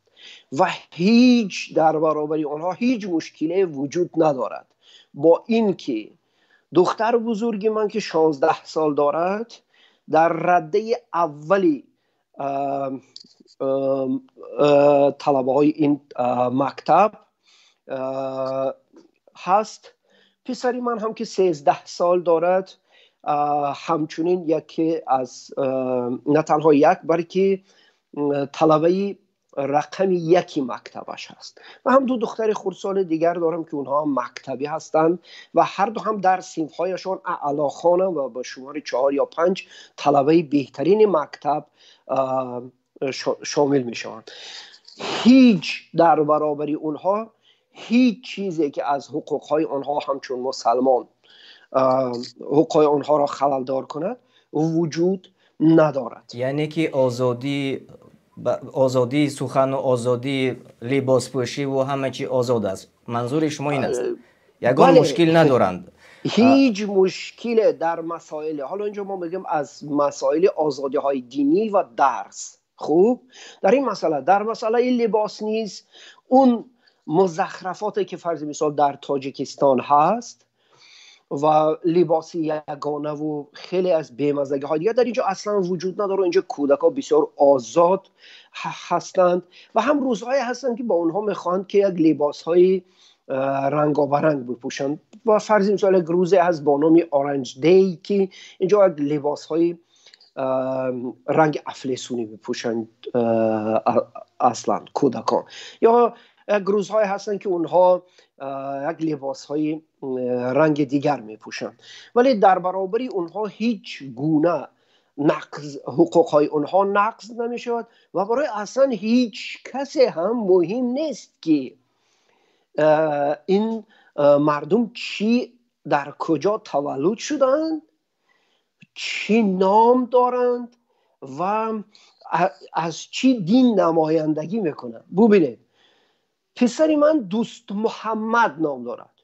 ва ҳеҷ дар баробари онҳо ҳеҷ мушкиле вуҷуд надорад. Бо инки духтари бузурги ман ки 16 сол дорад, дар раддаи аввали талабаҳои ин мактаб ҳаст. Писари ман ҳам ки 13 сол дорад, ҳамчунин яке аз на танҳо як, балки талабаи рақами яки мактабаш ҳаст. Ва ҳам ду духтари хурдсоли дигар дорам ки онҳо ҳам мактабӣ ҳастанд ва ҳар ду ҳам дар синфҳояшон аълохона ва ба шумори 4 ё 5 талабаи беҳтарини мактаб шомил мешаванд. Ҳеҷ дар баробари онҳо ҳеҷ чизе ки аз ҳуқуқҳои онҳо ҳамчун мусалмон ҳуқуқҳои онҳоро халалдор кунад вуҷуд надорад. Яъне ки озодии сухан ва озодии либоспӯшӣ ва ҳама чи озод аст. Манзури шумо ин аст? Ягон мушкил надоранд? Ҳеҷ мушкиле дар масоили, ҳоло инҷо мо мегӯем аз масоили озодиҳои динӣ ва дарс. Хуб, дар ин масъала, дар масъалаи либос низ он музахрафоте ки фарзи мисол дар Тоҷикистон ҳаст ва либоси ягона ва хеле аз бемазагиҳои дигар дар инҷо аслан вуҷуд надорад. Инҷо кӯдакҳо бисёр озод ҳастанд ва ҳам рӯзҳое ҳастанд ки ба онҳо мехоҳанд ки як либосҳои рангобаранг бипӯшанд. Ва фарзи мисол як рӯзе ҳаст бо номи Orange Day ки инҷо як либосҳои ранги афлесунӣ бипӯшанд аслан кӯдакон. Ё як рӯзҳое ҳастанд ки онҳо як либосҳои ранги дигар мепӯшанд, вале дар баробари онҳо ҳеҷ гуна нақз, ҳуқуқҳои онҳо нақз намешавад ва барои аслан ҳеҷ касе ҳам муҳим нест ки ин мардум чӣ дар куҷо таваллуд шуданд, чӣ ном доранд ва аз чӣ дин намояндагӣ мекунанд. Бубинед, писари ман Дӯст Муҳаммад ном дорад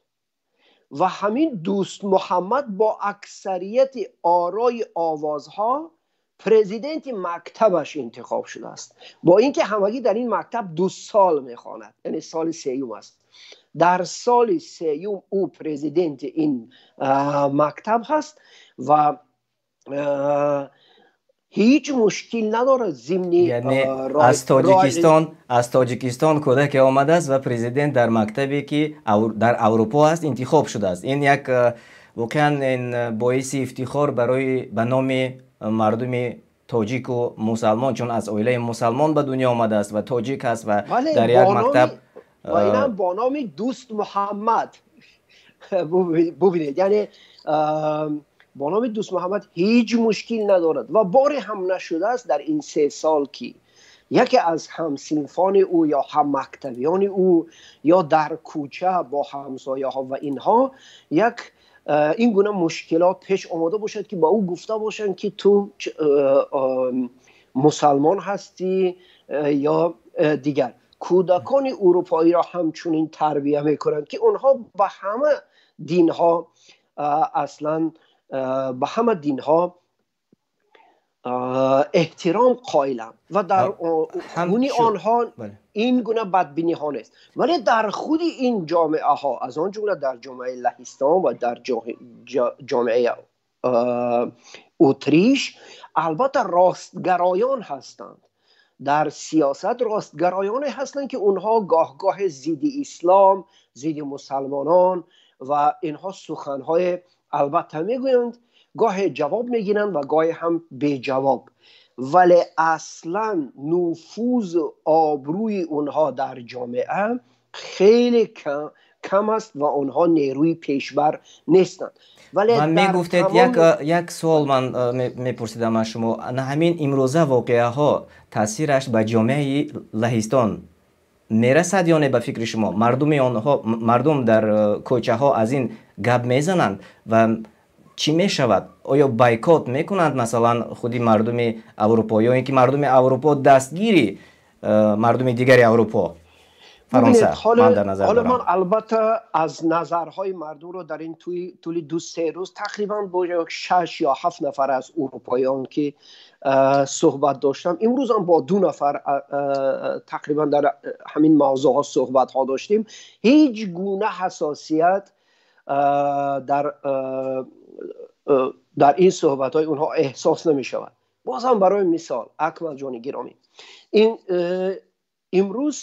ва ҳамин Дӯст Муҳаммад бо аксарияти орои овозҳо президенти мактабаш интихоб шудааст, бо инки ҳамагӣ дар ин мактаб 2 сол мехонад, яъне соли сеюм аст. Дар соли сеюм ӯ президенти ин мактаб ҳаст ва ҳеҷ мушкил надорад. Зимни аз Тоҷикистон кӯдаке омадааст ва президент дар мактабе ки дар Аврупо аст интихоб шудааст. Ин як воқеан боиси ифтихор барои ба номи мардуми тоҷику мусалмон, чун аз оилаи мусалмон ба дунё омадааст ва тоҷик аст ва дар як мактаб ва инам бо номи Дӯст Муҳаммад. Бубинед, яъне бо номи Дӯст Муҳаммад ҳеҷ мушкил надорад ва боре ҳам нашудааст дар ин 3 сол ки яке аз ҳамсинфони ӯ ё ҳаммактабиёни ӯ ё дар кӯча бо ҳамсояҳо ва инҳо як ин гуна мушкилот пеш омада бошад ки ба ӯ гуфта бошанд ки ту мусалмон ҳастӣ ё дигар. Кӯдакони урупоиро ҳамчунин тарбия мекунанд ки онҳо ба ҳама динҳо аслан ба ҳама динҳо эҳтиром қоиланд ва дар хуни онҳо ин гуна бадбиниҳо нест. Вале дар худи ин ҷомеаҳо, аз он ҷумла дар ҷомеаи Лаҳистон ва дар ҷомеаи Утриш, албатта ростгароён ҳастанд. Дар сиёсат ростгароёне ҳастанд ки онҳо гоҳ-гоҳ зидди ислом, зидди мусалмонон ва инҳо суханҳои албатта мегӯянд, гоҳе ҷавоб мегиранд ва гоҳе ҳам беҷавоб. Вале аслан нуфузу обрӯи онҳо дар ҷомеа хеле кам аст ва онҳо нерӯи пешбар нестанд. Вале ман мегуфтед, як суол ман мепурсидам аз шумо. Ҳамин имрӯза воқеаҳо таъсираш ба ҷомеаи Лаҳистон мерасад ё не ба фикри шумо? Мардуми онҳо, мардум дар кӯчаҳо аз ин гап мезананд ва Чӣ мешавад? Оё бойкот мекунанд, масалан, худи мардуми Аврупо, ё ин ки мардуми Аврупо дастгири мардуми дигари Аврупо, Фаронса ман дар назар дорам? Ҳоло ман албатта аз назарҳои мардумро дар ин тӯли 2-3 рӯз тақрибан бо 6 ё 7 нафар аз аврупоиён ки суҳбат доштам, имрӯз ҳам бо 2 нафар тақрибан дар ҳамин мавзӯъҳо суҳбатҳо доштем. Ҳеҷ гуна ҳассосият дар ин суҳбатҳои онҳо эҳсос намешавад. Боз ҳам барои мисол, Акмал ҷони гиромӣ, ин имрӯз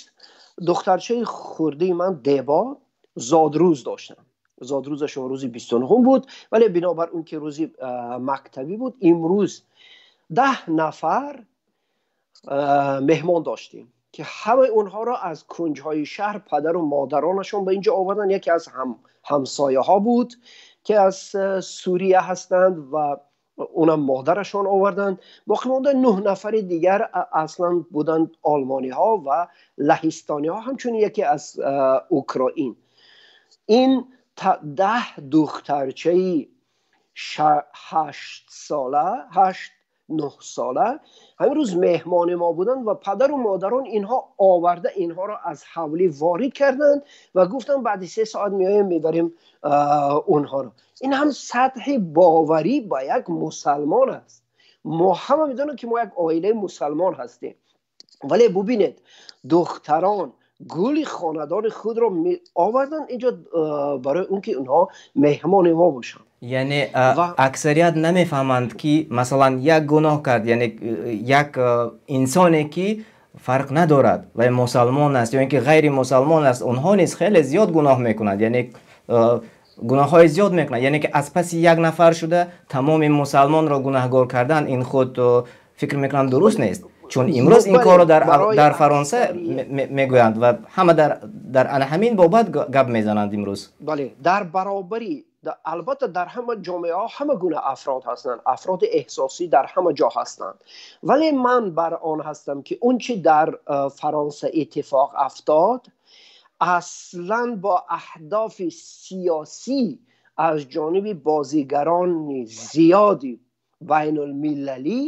духтарчаи хурдаи ман Деба зодрӯз доштам. Зодрӯзашон рӯзи 29 буд, вале бинобар он ки рӯзи мактабӣ буд, имрӯз 10 нафар меҳмон доштем ки ҳамаи онҳоро аз кунҷҳои шаҳр падару модаронашон ба инҷо оварданд. Яке аз ҳамсояҳо буд ки аз Сурия ҳастанд ва онам модарашон оварданд. Боқимонда 9 нафари дигар аслан буданд олмониҳо ва лаҳистониҳо, ҳамчунин яке аз Украин. Ин 10 духтарчаи 8 сола, 8-9 сола ҳамин рӯз меҳмони мо буданд ва падару модарон инҳо оварда инҳоро аз ҳавлӣ ворид карданд ва гуфтанд баъди 3 соат меоем мебарем онҳоро. Ин ҳам сатҳи боварӣ ба як мусалмон аст. Мо ҳама медонем ки мо як оилаи мусалмон ҳастем, вале бубинед, духтарон гули хонадони худро оварданд инҷо барои он ки онҳо меҳмони мо бошанд. Яъне аксарият намефаҳманд ки масалан як гуноҳ кард, яъне як инсоне ки фарқ надорад ва мусалмон аст ё ин ки ғайри мусалмон аст, онҳо низ хеле зиёд гуноҳ мекунанд, яъне гуноҳҳои зиёд мекунанд. Яъне ки аз паси як нафар шуда тамоми мусалмонро гунаҳгор кардан, ин худ фикр мекунам дуруст нест. Чун имрӯз ин корро дар Фаронса мегӯянд ва ҳама дар ана ҳамин бобат гап мезананд имрӯз. Бале, дар баробарӣ албатта дар ҳама ҷомеаҳо ҳама гуна афрод ҳастанд, афроди эҳсосӣ дар ҳама ҷо ҳастанд, вале ман бар он ҳастам ки он чи дар Фаронса иттифоқ афтод аслан бо аҳдофи сиёсӣ аз ҷониби бозигарони зиёди байналмилалӣ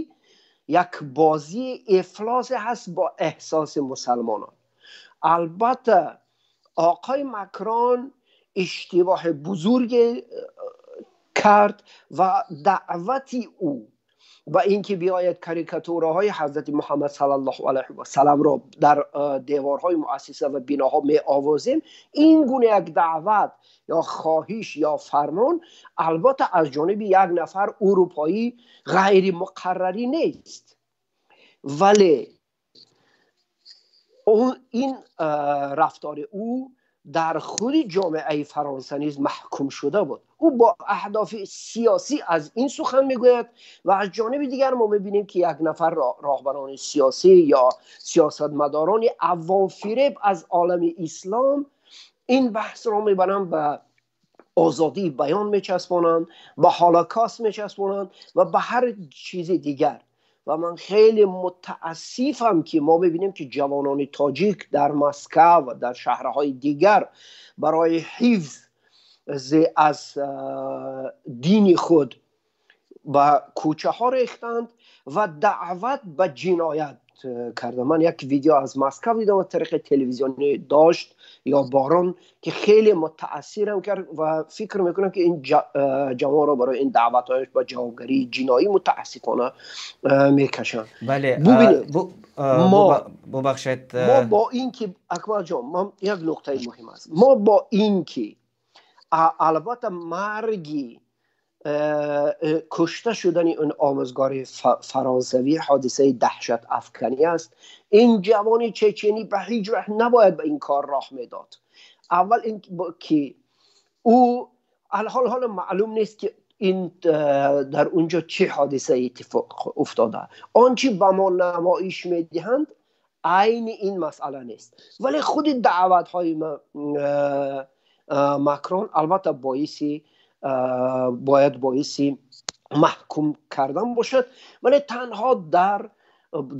як бозии ифлосе ҳаст бо эҳсоси мусалмонон. Албатта оқои Макрон иштибоҳи бузурге кард ва даъвати ӯ ба инки биёяд карикатураҳои ҳазрати Муҳаммад саллаллоҳу алайҳи васалламро дар деворҳои муассиса ва биноҳо меовозем, ин гуна як даъват ё хоҳиш ё фармон албатта аз ҷониби як нафар аврупоӣ ғайримуқаррарӣ нест, вале ин рафтори ӯ дар худи ҷомеаи Фаронса низ маҳкум шуда буд. Ӯ бо аҳдофи сиёсӣ аз ин сухан мегӯяд ва аз ҷониби дигар мо мебинем ки як нафар роҳбарони сиёсӣ ё сиёсатмадорони авомфиреб аз олами ислом ин баҳсро мебаранд, ба озодии баён мечаспонанд, ба Ҳолокост мечаспонанд ва ба ҳар чизи дигар. Ва ман хеле мутаассифам ки мо мебинем ки ҷавонони тоҷик дар Москва ва дар шаҳрҳои дигар барои ҳифз аз дини худ ба кӯчаҳо рехтанд ва даъват ба ҷиноят карданд. Ман як видео аз Москва дидам ва тариқи телевизионӣ дошт ё борон ки хеле мутаассирам кард ва фикр мекунам ки ин ҷавонро барои ин даъватҳояш ба ҷавобгарии ҷиноӣ мутаассифона мекашанд. Бале, бубинед, бубахшед, мо бо ин ки Акмал ҷон, ман як нуқтаи муҳим аст, мо бо ин ки албатта марги кушта шудани он омӯзгори фаронсавӣ ҳодисаи даҳшатафканӣ аст. Ин ҷавони чеченӣ ба ҳеҷ вақт набояд ба ин кор роҳ медод. Аввал ин ки ӯ ҳол маълум нест ки ин дар унҷо чӣ ҳодисае иттифоқ уфтода. Он чи ба мо намоиш медиҳанд айни ин масъала нест, вале худи даъватҳои Макрон албатта бояд боиси маҳкум кардан бошад, вале танҳо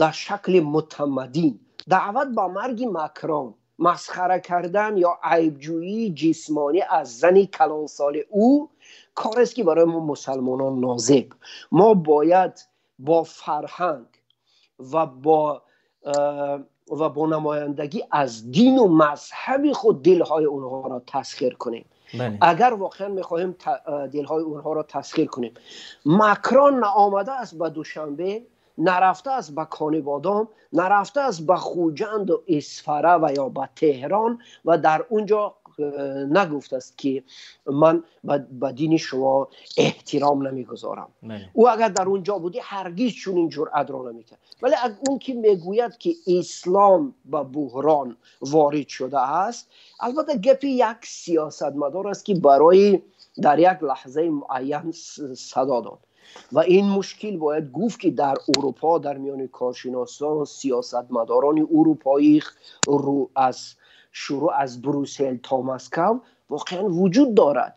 дар шакли мутамаддин. Даъват ба марги Макрон Масхара кардан ё айбҷӯии ҷисмонӣ аз зани калонсоли ӯ корест, ки барои мо мусалмонон нозеб. Мо бояд бо фарҳанг ва бо намояндагӣ аз дину мазҳаби худ дилҳои онҳоро тасхир кунем, агар воқеан мехоҳем дилҳои онҳоро тасхир кунем. Макрон наомадааст ба Душанбе, нарафтааст ба Конибодом, нарафтааст ба Хуҷанду Исфара ва ё ба Теҳрон ва дар он ҷо нагуфтааст, ки ман ба дини шумо эҳтиром намегузорам. Ӯ агар дар он ҷо будӣ, ҳаргиз чунин ҷуръатро намекард. Вале он ки мегӯяд, ки ислом ба буҳрон ворид шудааст, албатта, гапи як сиёсатмадор аст, ки барои дар як лаҳзаи муайян садо дод. Ва ин мушкил, бояд гуфт, ки дар Урупо дар миёни коршиносон, сиёсатмадорони урупоӣ аз шурӯъ аз Брюссел то Москав воқеан вуҷуд дорад.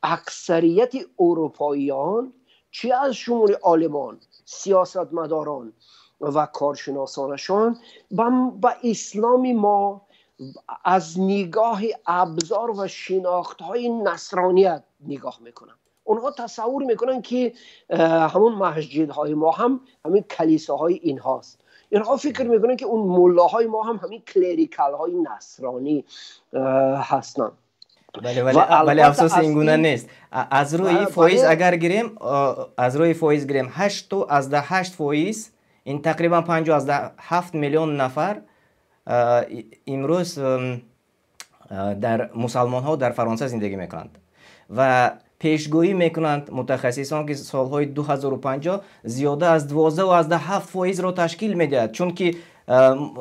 Аксарияти урупоиён, чӣ аз шумули олимон, сиёсатмадорон ва коршиносонашон, ба исломи мо аз нигоҳи абзор ва шинохтҳои насроният нигоҳ мекунанд. Онҳо тасаввур мекунанд, ки ҳамон масҷидҳои мо ҳам ҳамин калисоҳои инҳост. Инҳо фикр мекунанд, ки он муллоҳои мо ҳам ҳамин клерикалҳои насронӣ ҳастанд. Вале афсӯс, ин гуна нест. Аз рӯи фоиз агар гирем, аз рӯи фоиз гирем, 8,8%, ин тақрибан 5,7 миллион нафар имрӯз дар мусалмонҳо дар Фаронса зиндагӣ мекунанд. Ва пешгӯӣ мекунанд мутахассисон, ки солҳои 2050 зиёда аз 12,7 фоизро ташкил медиҳад, чунки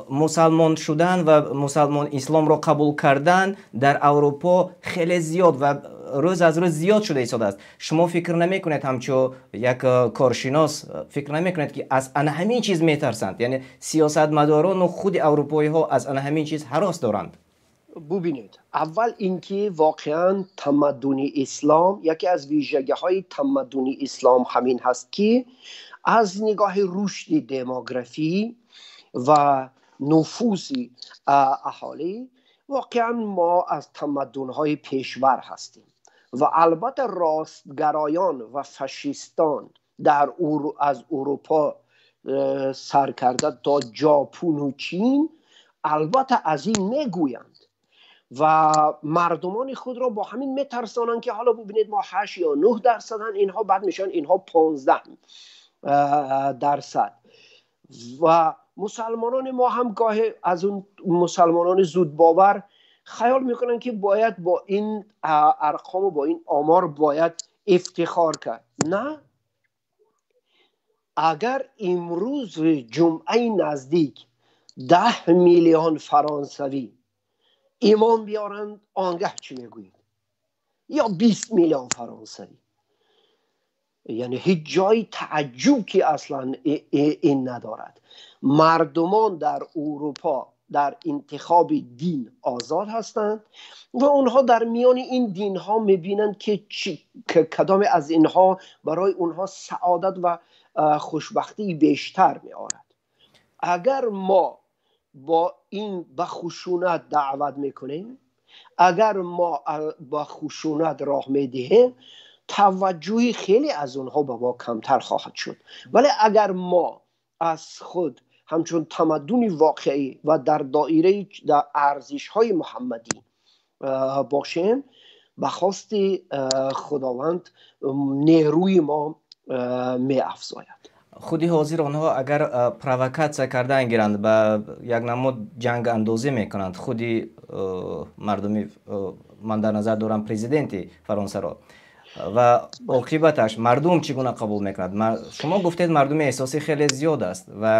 мусалмон шудан ва мусалмон исломро қабул кардан дар Аврупо хеле зиёд ва рӯз аз рӯз зиёд шуда истодааст. Шумо фикр намекунед, ҳамчун як коршинос фикр намекунед, ки аз ана ҳамин чиз метарсанд, яъне сиёсатмадорону худи аврупоиҳо аз ана ҳамин чиз ҳарос доранд? Бубинед, аввал инки воқеан тамаддуни ислом, яке аз вижагиҳои тамаддуни ислом ҳамин ҳаст, ки аз нигоҳи рушди демографӣ ва нуфузи аҳолӣ воқеан мо аз тамаддунҳои пешвар ҳастем. Ва албатта ростгароён ва фашистон аз Урупо сар карда то Ҷопуну Чин албатта аз ин мегӯянд ва мардумони худро бо ҳамин метарсонанд, ки ҳоло бубинед, мо 8 ё 9 дарсаданд, инҳо баъд мешаванд инҳо 15%. Ва мусалмонони мо ҳам гоҳе аз он мусалмонони зудбовар хаёл мекунанд, ки бояд бо ин арқому бо ин омор бояд ифтихор кард. На, агар имрӯз ҷумъаи наздик 10 миллион фаронсавӣ имон биёранд, он гаҳ чӣ мегӯед? Ё 20 миллион фаронсавӣ, яъне ҳеҷ ҷои таъҷуб ки аслан ин надорад. Мардумон дар Урупо дар интихоби дин озод ҳастанд ва онҳо дар миёни ин динҳо мебинанд, ки кадоме аз инҳо барои онҳо саодат ва хушбахтии бештар меорад. Агар мо бо ин ба хушунат даъват мекунем, агар мо ба хушунат роҳ медиҳем, таваҷҷӯҳи хеле аз онҳо ба мо камтар хоҳад шуд. Вале агар мо аз худ ҳамчун тамаддуни воқеӣ ва дар доираи арзишҳои муҳаммадӣ бошем, ба хости Худованд нерӯи мо меафзояд. Худи ҳозир онҳо агар провокатсия кардан гиранд, ба як намуд ҷангандозӣ мекунанд, худи мардуми, ман дар назар дорам президенти Фаронсаро, ва оқибаташ мардум чӣ гуна қабул мекунад? Шумо гуфтед, мардуми эҳсосӣ хеле зиёд аст. Ва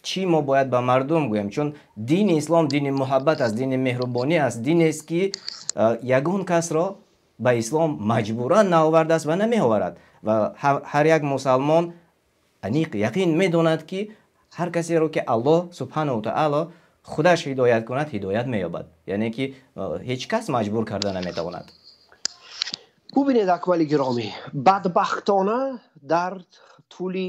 чӣ мо бояд ба мардум гӯем? Чун дини ислом дини муҳаббат аст, дини меҳрубонӣ аст, динест, ки ягон касро ба ислом маҷбуран наовардааст ва намеоварад. Ва ҳар як мусалмон аниқ яқин медонад, ки ҳар касеро ки Аллоҳ субҳанаҳу таъало худаш ҳидоят кунад, ҳидоят меёбад, яъне ки ҳеҷ кас маҷбур карда наметавонад. Бубинед, Акмали гиромӣ, бадбахтона дар тӯли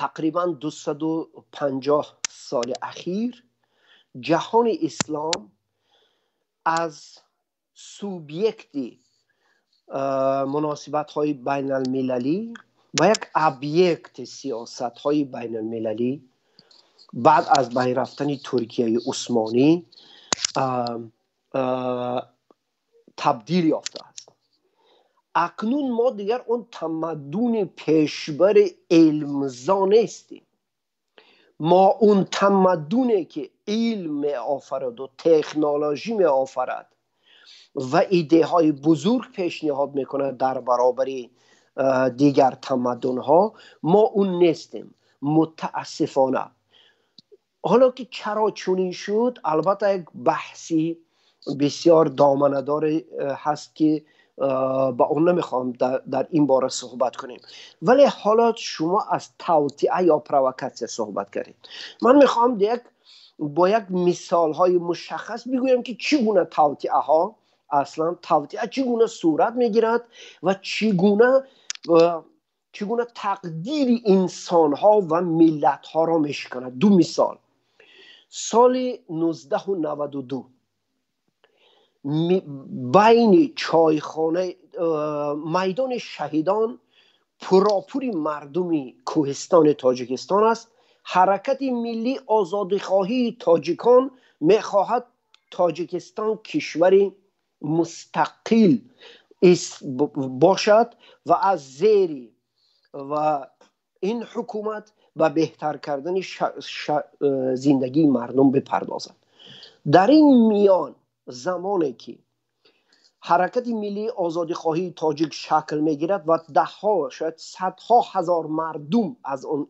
тақрибан 250 соли ахир Ҷаҳони ислом аз субъекти муносибатҳои байналмилалӣ ба як объекти сиёсатҳои байналмилалӣ баъд аз байн рафтани Туркияи Усмонӣ табдил ёфтааст. Акнун мо дигар он тамаддуни пешбари илмзо нестем. Мо он тамаддуне ки илм меофарад ва технологӣ меофарад ва идеяҳои бузург пешниҳод мекунад дар баробари дигар тамаддунҳо, мо он нестем, мутаассифона. Ҳоло ки чаро чунин шуд, албатта як баҳси бисёр доманадор ҳаст ки ба он намехоҳам дар ин бора суҳбат кунем. Вале ҳоло шумо аз тавтиа ё провокатсия суҳбат кардед. Ман мехоҳам бо як мисолҳои мушаххас бигӯям ки чӣ гуна тавтиаҳо, аслан тавтиа чӣ гуна сурат мегирад ва чӣ гуна тақдири инсонҳо ва миллатҳоро мешиканад. Ду мисол. Соли 1992 байни чойхона, майдони шаҳидон пуропури мардуми кӯҳистони Тоҷикистон аст. Ҳаракати миллии озодихоҳии тоҷикон мехоҳад Тоҷикистон кишвари мустақил бошад ва аз зери ва ин ҳукумат ба беҳтар кардани зиндагии мардум бипардозад. Дар ин миён замоне ки ҳаракати миллии озодихоҳии тоҷик шакл мегирад ва даҳҳо, шояд садҳо ҳазор мардум аз он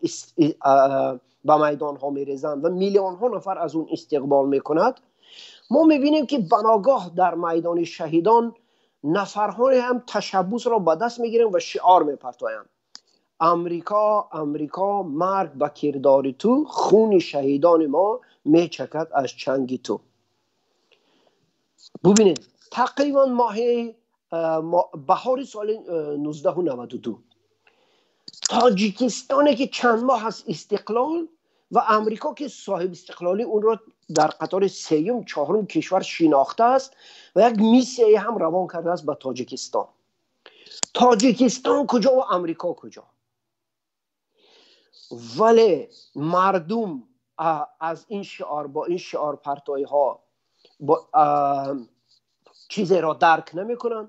ба майдонҳо мерезанд ва миллионҳо нафар аз он истиқбол мекунад, мо мебинем ки баногоҳ дар майдони шаҳидон нафарҳое ҳам ташаббусро ба даст мегиранд ва шиор мепартоянд: Амрико, Амрико, марг ба кирдори ту, хуни шаҳидони мо мечакад аз чанги ту. Бубинед, тақрибан моҳи баҳори соли 1992 Тоҷикистоне ки чанд моҳ аз истиқлол ва Амрико ки соҳиби истиқлолӣ онро дар қатори сеюм, чорум кишвар шинохтааст ва як миссияе ҳам равон кардааст ба Тоҷикистон. Тоҷикистон куҷо ва Амрико куҷо? Вале мардум аз ин шиор, бо ин шиорпартоиҳо чизеро дарк намекунанд.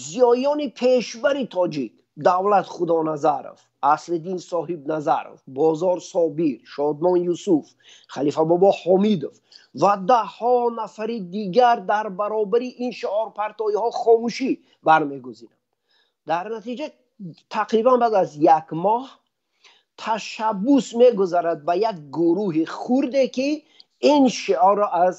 Зиёиёни пешбари тоҷик, Давлат Худоназаров, Аслиддин Соҳибназаров, Бозор Собир, Шодмон Юсуф, Халифа Бобо Ҳомидов ва даҳҳо нафари дигар дар баробари ин шиорпартоиҳо хомӯшӣ бармегузинанд. Дар натиҷа тақрибан баъд аз як моҳ ташаббус мегузарад ба як гурӯҳи хурде ки ин шиорро аз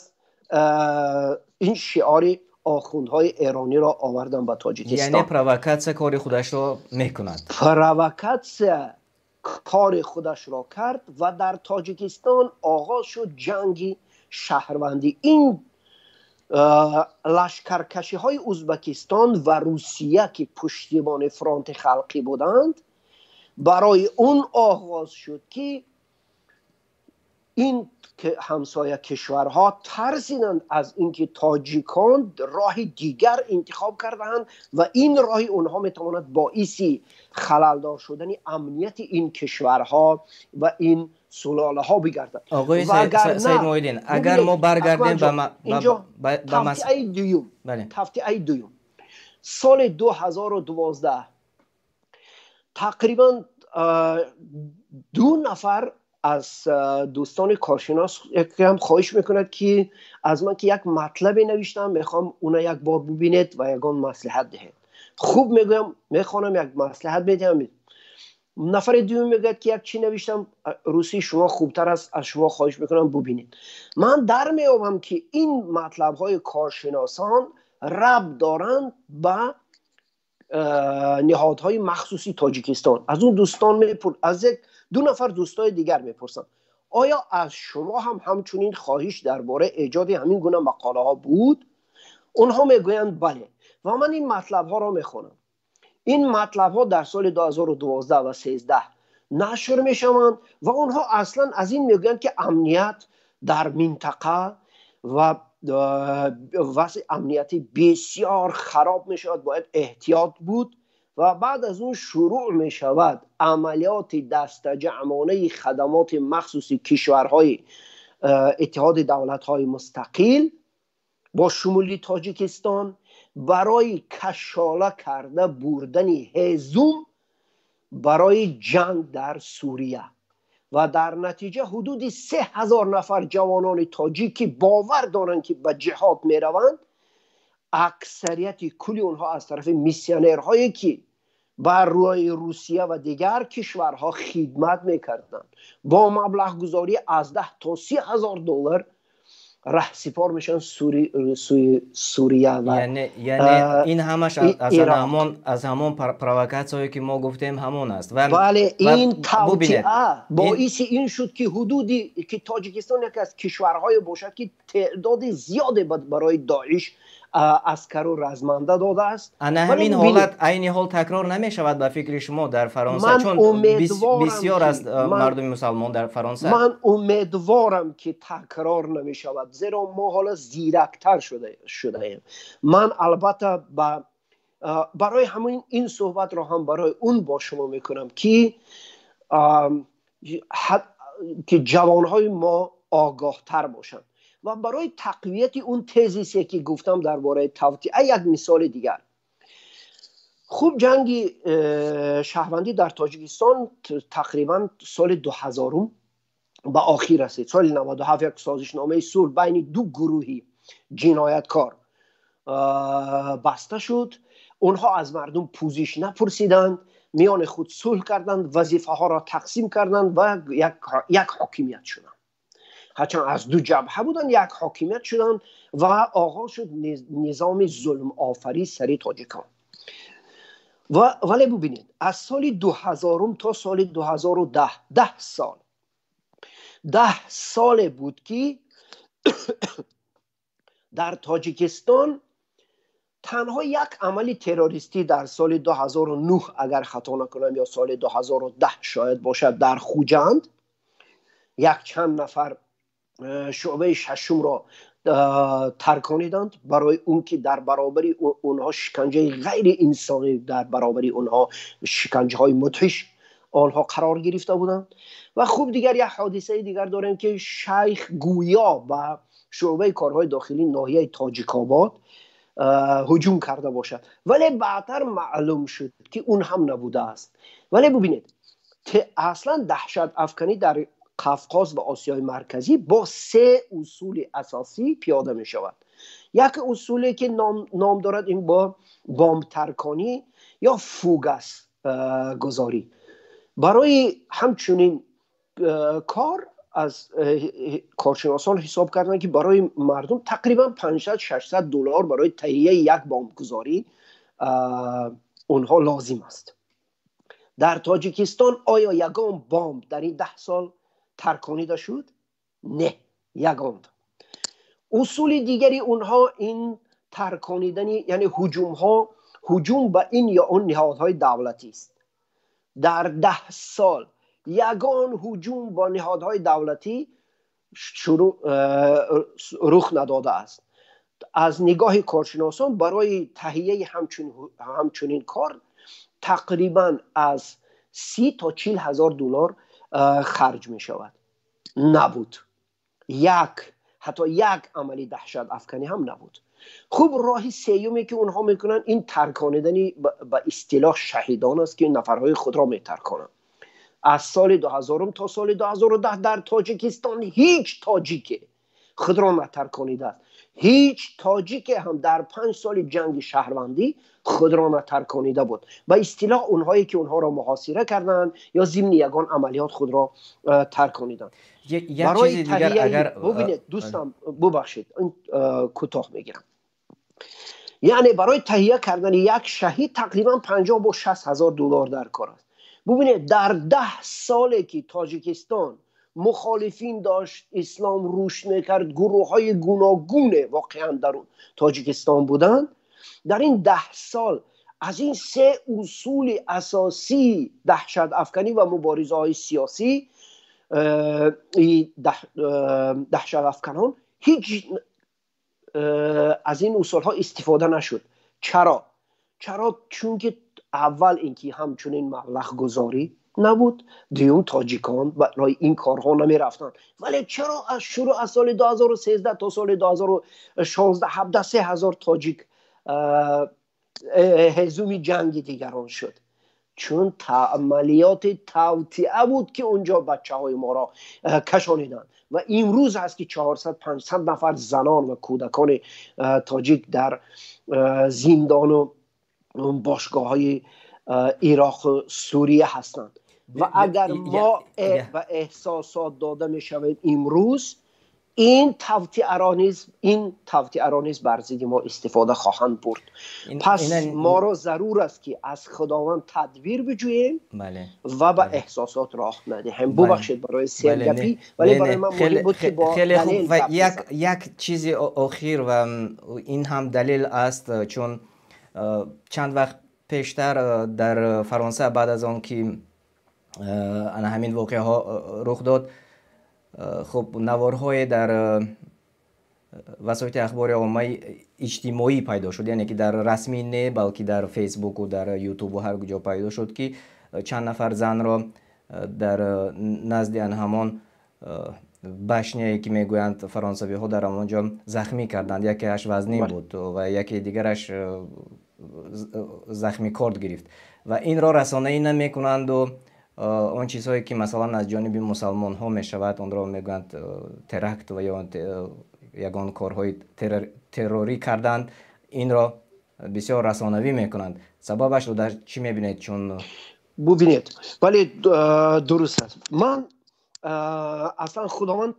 ин шиори охундҳои эрониро овардан ба Тоҷикистон. Яъне провокатсия кори худашро мекунад. Провокатсия кори худашро кард ва дар Тоҷикистон оғоз шуд ҷанги шаҳрвандӣ. Ин лашкаркашиҳои Узбекистон ва Русия ки пуштибони фронти халқӣ буданд, барои он оғоз шуд ки ин ҳамсоя кишварҳо тарсиданд аз инки тоҷикон роҳи дигар интихоб кардаанд ва ин роҳи онҳо метавонад боиси халалдор шудани амнияти ин кишварҳо ва ин сулолаҳо бигардад. Оғои Саид Муҳиддин, агар мо баргардем ба тафтиаи дуюм, соли 2012 тақрибан ду нафар аз дӯстони коршинос якам хоҳиш мекунад ки аз ман ки як матлабе навиштам, мехоҳам уна як бор бубинед ва ягон маслиҳат диҳед. Хуб мегӯям, мехонам, як маслиҳат медиҳам. Нафари дуюм мегӯяд ки як чӣ навиштам, русии шумо хубтар аст, аз шумо хоҳиш мекунам бубинед. Ман дар меёбам ки ин матлабҳои коршиносон рабт доранд ба ниҳодҳои махсуси Тоҷикистон. Аз он дӯстон аз як ду нафар дӯстои дигар мепурсам, оё аз шумо ҳам ҳамчунин хоҳиш дар бораи эҷоди ҳамин гуна мақолаҳо буд? Онҳо мегӯянд бале. Ва ман ин матлабҳоро мехонам. Ин матлабҳо дар соли 2012 ва 13 нашр мешаванд ва онҳо аслан аз ин мегӯянд ки амният дар минтақа Ва вазъи амниятӣ бисёр хароб мешавад, бояд эҳтиёт буд. Ва баъд аз он шурӯъ мешавад амалиёти дастаҷамъонаи хадамоти махсуси кишварҳои Иттиҳоди давлатҳои мустақил бо шумули Тоҷикистон барои кашола карда бурдани ҳезум барои ҷанг дар Сурия. Ва дар натиҷа ҳудуди 3000 нафар ҷавонони тоҷик, ки бовар доранд, ки ба ҷиҳод мераванд, аксарияти кулли онҳо аз тарафи миссионерҳое, ки бар рӯи Русия ва дигар кишварҳо хидмат мекарданд, бо маблағгузорӣ аз 10 то 30 ҳазор доллар раҳсипор мешаванд сӯи Сурия ва Яъне ин ҳамаш аз ҳамон провокатсияе, ки мо гуфтем, ҳамон аст. Ва Бале, ин тавтиа боиси ин шуд, ки ҳудуди ки Тоҷикистон яке аз кишварҳое бошад, ки теъдоди зиёде барои Доиш аскару разманда додааст. Ана ҳамин ҳолат айни ҳол такрор намешавад, ба фикри шумо, дар Фаронса, чун бисёр аст мардуми мусалмон дар Фаронса? Ман умедворам, ки такрор намешавад, зеро мо ҳоло зирактар шудаем. Ман албатта барои ҳамин ин суҳбатро ҳам барои он бо шумо мекунам, ки ҷавонҳои мо огоҳтар бошанд. Ва барои тақвияти он тезисе, ки гуфтам дар бораи тавтиа, як мисоли дигар. Хуб, ҷанги шаҳрвандӣ дар Тоҷикистон тақрибан соли 2000-ум ба охир расид. Соли 97 як созишномаи сулҳ байни ду гурӯҳи ҷинояткор баста шуд. Онҳо аз мардум пӯзиш напурсиданд, миёни худ сулҳ карданд, вазифаҳоро тақсим карданд ва як ҳокимият шуданд. Ҳарчанд аз ду ҷабҳа буданд, як ҳокимият шуданд ва оғоз шуд низоми зулмофарӣ сари тоҷикон. Вале бубинед, аз соли 2000-ум то соли 2010, 10 сол, 10 соле буд, ки дар Тоҷикистон танҳо як амали террористӣ дар соли 2009, агар хато накунам, ё соли 2010 шояд бошад, дар Хуҷанд як чанд нафар шӯъбаи шашумро таркониданд, барои он ки дар баробари онҳо шиканҷаи ғайриинсонӣ, дар баробари онҳо шиканҷаҳои мудҳиш онҳо қарор гирифта буданд. Ва хуб, дигар як ҳодисаи дигар дорем, ки шайх гӯё ба шӯъбаи корҳои дохилии ноҳияи Тоҷикобод ҳуҷум карда бошад, вале баъдтар маълум шуд, ки он ҳам набудааст. Вале бубинед, аслан даҳшат афканӣ дар Қафқоз ва Осиёи Марказӣ бо се усули асосӣ пиёда мешавад. Як усуле, ки ном дорад, ин бо бомбтарконӣ ё фугас гузорӣ. Барои ҳамчунин кор аз коршиносон ҳисоб карданд, ки барои мардум тақрибан 500-600 доллар барои таҳияи як бомбгузорӣ онҳо лозим аст. Дар Тоҷикистон оё ягон бомб дар ин 10 сол тарконида шуд? Не, ягон. Усули дигари онҳо ин тарконидани, яъне ҳуҷумҳо, ҳуҷум ба ин ё он ниҳодҳои давлатист. Дар 10 сол ягон ҳуҷум бо ниҳодҳои давлатӣ рух надодааст. Аз нигоҳи коршиносон, барои таҳияи ҳамчунин кор тақрибан аз 30 то 40 ҳазор доллар харҷ мешавад. Набуд, як ҳатто як амали даҳшат афканӣ ҳам набуд. Хуб, роҳи сеюме, ки онҳо мекунанд, ин тарконидани ба истилоҳ шаҳидон аст, ки нафарҳои худро метарконанд. Аз соли 2000-ум то соли 2010 дар Тоҷикистон ҳеҷ тоҷике худро натарконидааст. Ҳеҷ тоҷике ҳам дар 5 соли ҷанги шаҳрвандӣ худро натарконида буд, ба истилоҳ онҳое, ки онҳоро муҳосира карданд ё зимни ягон амалиёт худро таркониданд. Барои дигар агар Бубинед, дӯстам, бубахшед, кӯтоҳ мегирам. Яъне барои таҳия кардани як шаҳид тақрибан 50 бо 60 ҳазор доллар дар кор аст. Бубинед, дар 10 соле, ки Тоҷикистон мухолифин дошт, ислом рушд мекард, гурӯҳҳои гуногуне воқеан дар Тоҷикистон буданд, дар ин 10 сол аз ин се усули асосии даҳшат афканӣ ва муборизаҳои сиёсӣ даҳшат афканон ҳеҷ аз ин усулҳо истифода нашуд. Чаро? Чаро? Чунки аввал инки ҳамчунин маблағгузорӣ набуд, дуюм тоҷикон барои ин корҳо намерафтанд. Вале чаро аз шурӯъ аз соли 2013 то соли 2016 17 3000 тоҷик ҳезуми ҷанги дигарон шуд? Чун амалиёти тавтиа буд, ки унҷо бачаҳои моро кашониданд ва имрӯз аст, ки 400-500 нафар занон ва кӯдакони тоҷик дар зиндону бошгоҳҳои Ироқу Сурия ҳастанд. Ва агар мо ба эҳсосот дода мешавем имрӯз, ин тавтиаро низ бар зидди мо истифода хоҳанд бурд. Пас моро зарур аст, ки аз Худованд тадбир биҷӯем ва ба эҳсосот роҳ надиҳем. Бубахшед барои сергапӣ, вале барои ман муҳим буд, ки бо Хеле хуб. Ва як чизи охир, ва ин ҳам далел аст, чун чанд вақт пештар дар Фаронса баъд аз он ки ана ҳамин воқеаҳо рух дод, хуб, наворҳое дар васоити ахбори оммаи иҷтимоӣ пайдо шуд, яъне ки дар расмӣ не, балки дар Фейсбуку дар Ютубу ҳар куҷо пайдо шуд, ки чанд нафар занро дар назди ан ҳамон башняе, ки мегӯянд фаронсавиҳо, дар ҳамон ҷо захмӣ карданд. Якеаш вазнин буд ва яке дигараш захми корд гирифт ва инро расонаӣ намекунанду он чизҳое, ки масалан аз ҷониби мусалмонҳо мешавад, онро мегӯянд теракт ва ё ягон корҳои террорӣ карданд, инро бисёр расонавӣ мекунанд. Сабабашро дар чӣ мебинед, чун Бубинед, вале дуруст аст. Ман аслан Худованд,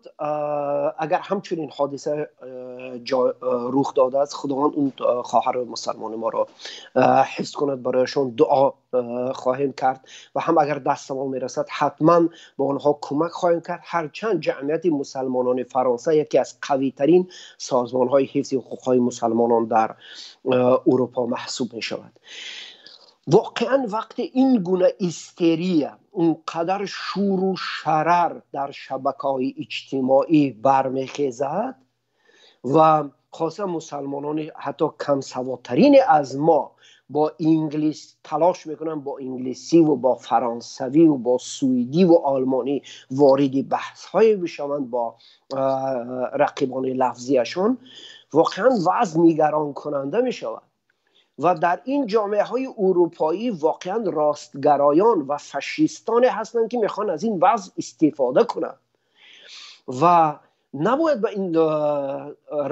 агар ҳамчунин ҳодиса рух додааст, Худованд он хоҳари мусалмони моро ҳифз кунад. Барояшон дуо хоҳем кард ва ҳам агар дастамон мерасад, ҳатман ба онҳо кӯмак хоҳем кард. Ҳарчанд Ҷамъияти мусалмонони Фаронса яке аз қавитарин созмонҳои ҳифзи ҳуқуқҳои мусалмонон дар Урупо маҳсуб мешавад. Воқеан, вақте ин гуна истерия, он қадар шуру шарар дар шабакаҳои иҷтимоӣ бармехезад ва хоса мусалмонони ҳатто камсаводтарине аз мо бо инглис талош мекунанд, бо инглисиву бо фаронсавиву бо суидиву олмонӣ вориди баҳсҳое бишаванд бо рақибони лафзияшон, воқеан вазъ нигаронкунанда мешавад. Ва дар ин ҷомеаҳои урупоӣ воқеан ростгароён ва фашистоне ҳастанд, ки мехоҳанд аз ин вазъ истифода кунанд ва набояд ба ин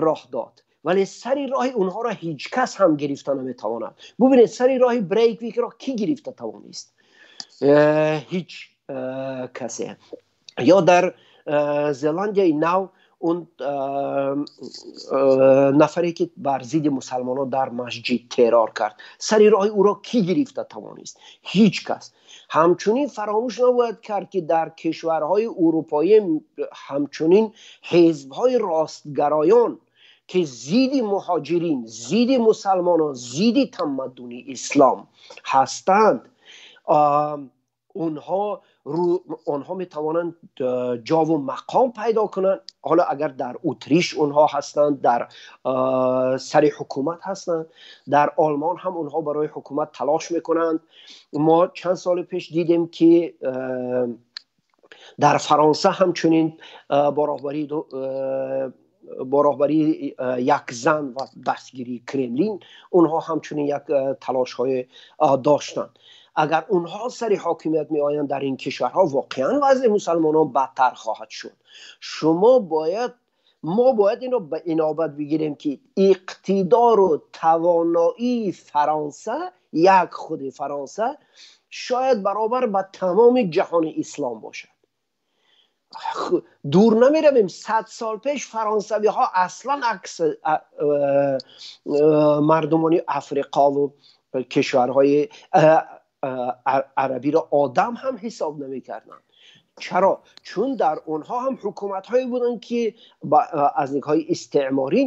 роҳ дод. Вале сари роҳи онҳоро ҳеҷ кас ҳам гирифта наметавонад. Бубинед, сари роҳи Брейвикро кӣ гирифта тавонист? Ҳеҷ касе. Ё дар Зеландияи Нав он нафаре, ки бар зидди мусалмонон дар масҷид террор кард, сари роҳи ӯро кӣ гирифта тавонист? Ҳеҷ кас. Ҳамчунин фаромӯш набояд кард, ки дар кишварҳои урупоӣ ҳамчунин ҳизбҳои ростгароён, ки зидди муҳоҷирин, зидди мусалмонон, зидди тамаддуни ислом ҳастанд, онҳо метавонанд ҷову мақом пайдо кунанд. Ҳоло агар дар Утриш онҳо ҳастанд, дар сари ҳукумат ҳастанд, дар Олмон ҳам онҳо барои ҳукумат талош мекунанд. Мо чанд соли пеш дидем, ки дар Фаронса ҳамчунин бо роҳбарии як зан ва дастгирии Кремлин онҳо ҳамчунин як талошҳое доштанд. Агар онҳо сари ҳокимият меоянд дар ин кишварҳо, воқеан вазъи мусалмонон бадтар хоҳад шуд. Шумо бояд мо бояд инро ба инобат бигирем, ки иқтидору тавоноии Фаронса, як худи Фаронса шояд баробар ба тамоми ҷаҳони ислом бошад. Дур намеравем, 100 сол пеш фаронсавиҳо аслан акс мардумони Африқову кишварҳои арабиро одам ҳам ҳисоб намекарданд. Чаро? Чун дар онҳо ҳам ҳукуматҳое буданд, ки аз нигоҳи истеъморӣ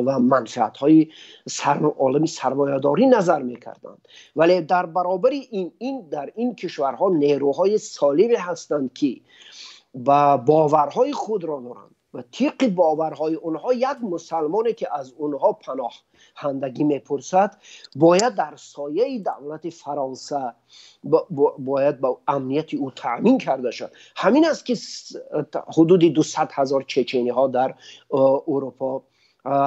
ва манфиатҳои олами сармоядорӣ назар мекарданд. Вале дар баробари ин дар ин кишварҳо нерӯҳои солиме ҳастанд, ки ба боварҳои худро доранд. Ва тибқи боварҳои онҳо як мусалмоне ки аз онҳо паноҳандагӣ мепурсад, бояд дар сояи давлати Фаронса бояд ба амнияти ӯ таъмин карда шавад. Ҳамин аст ки ҳудуди 200 000 чечениҳо дар Аврупо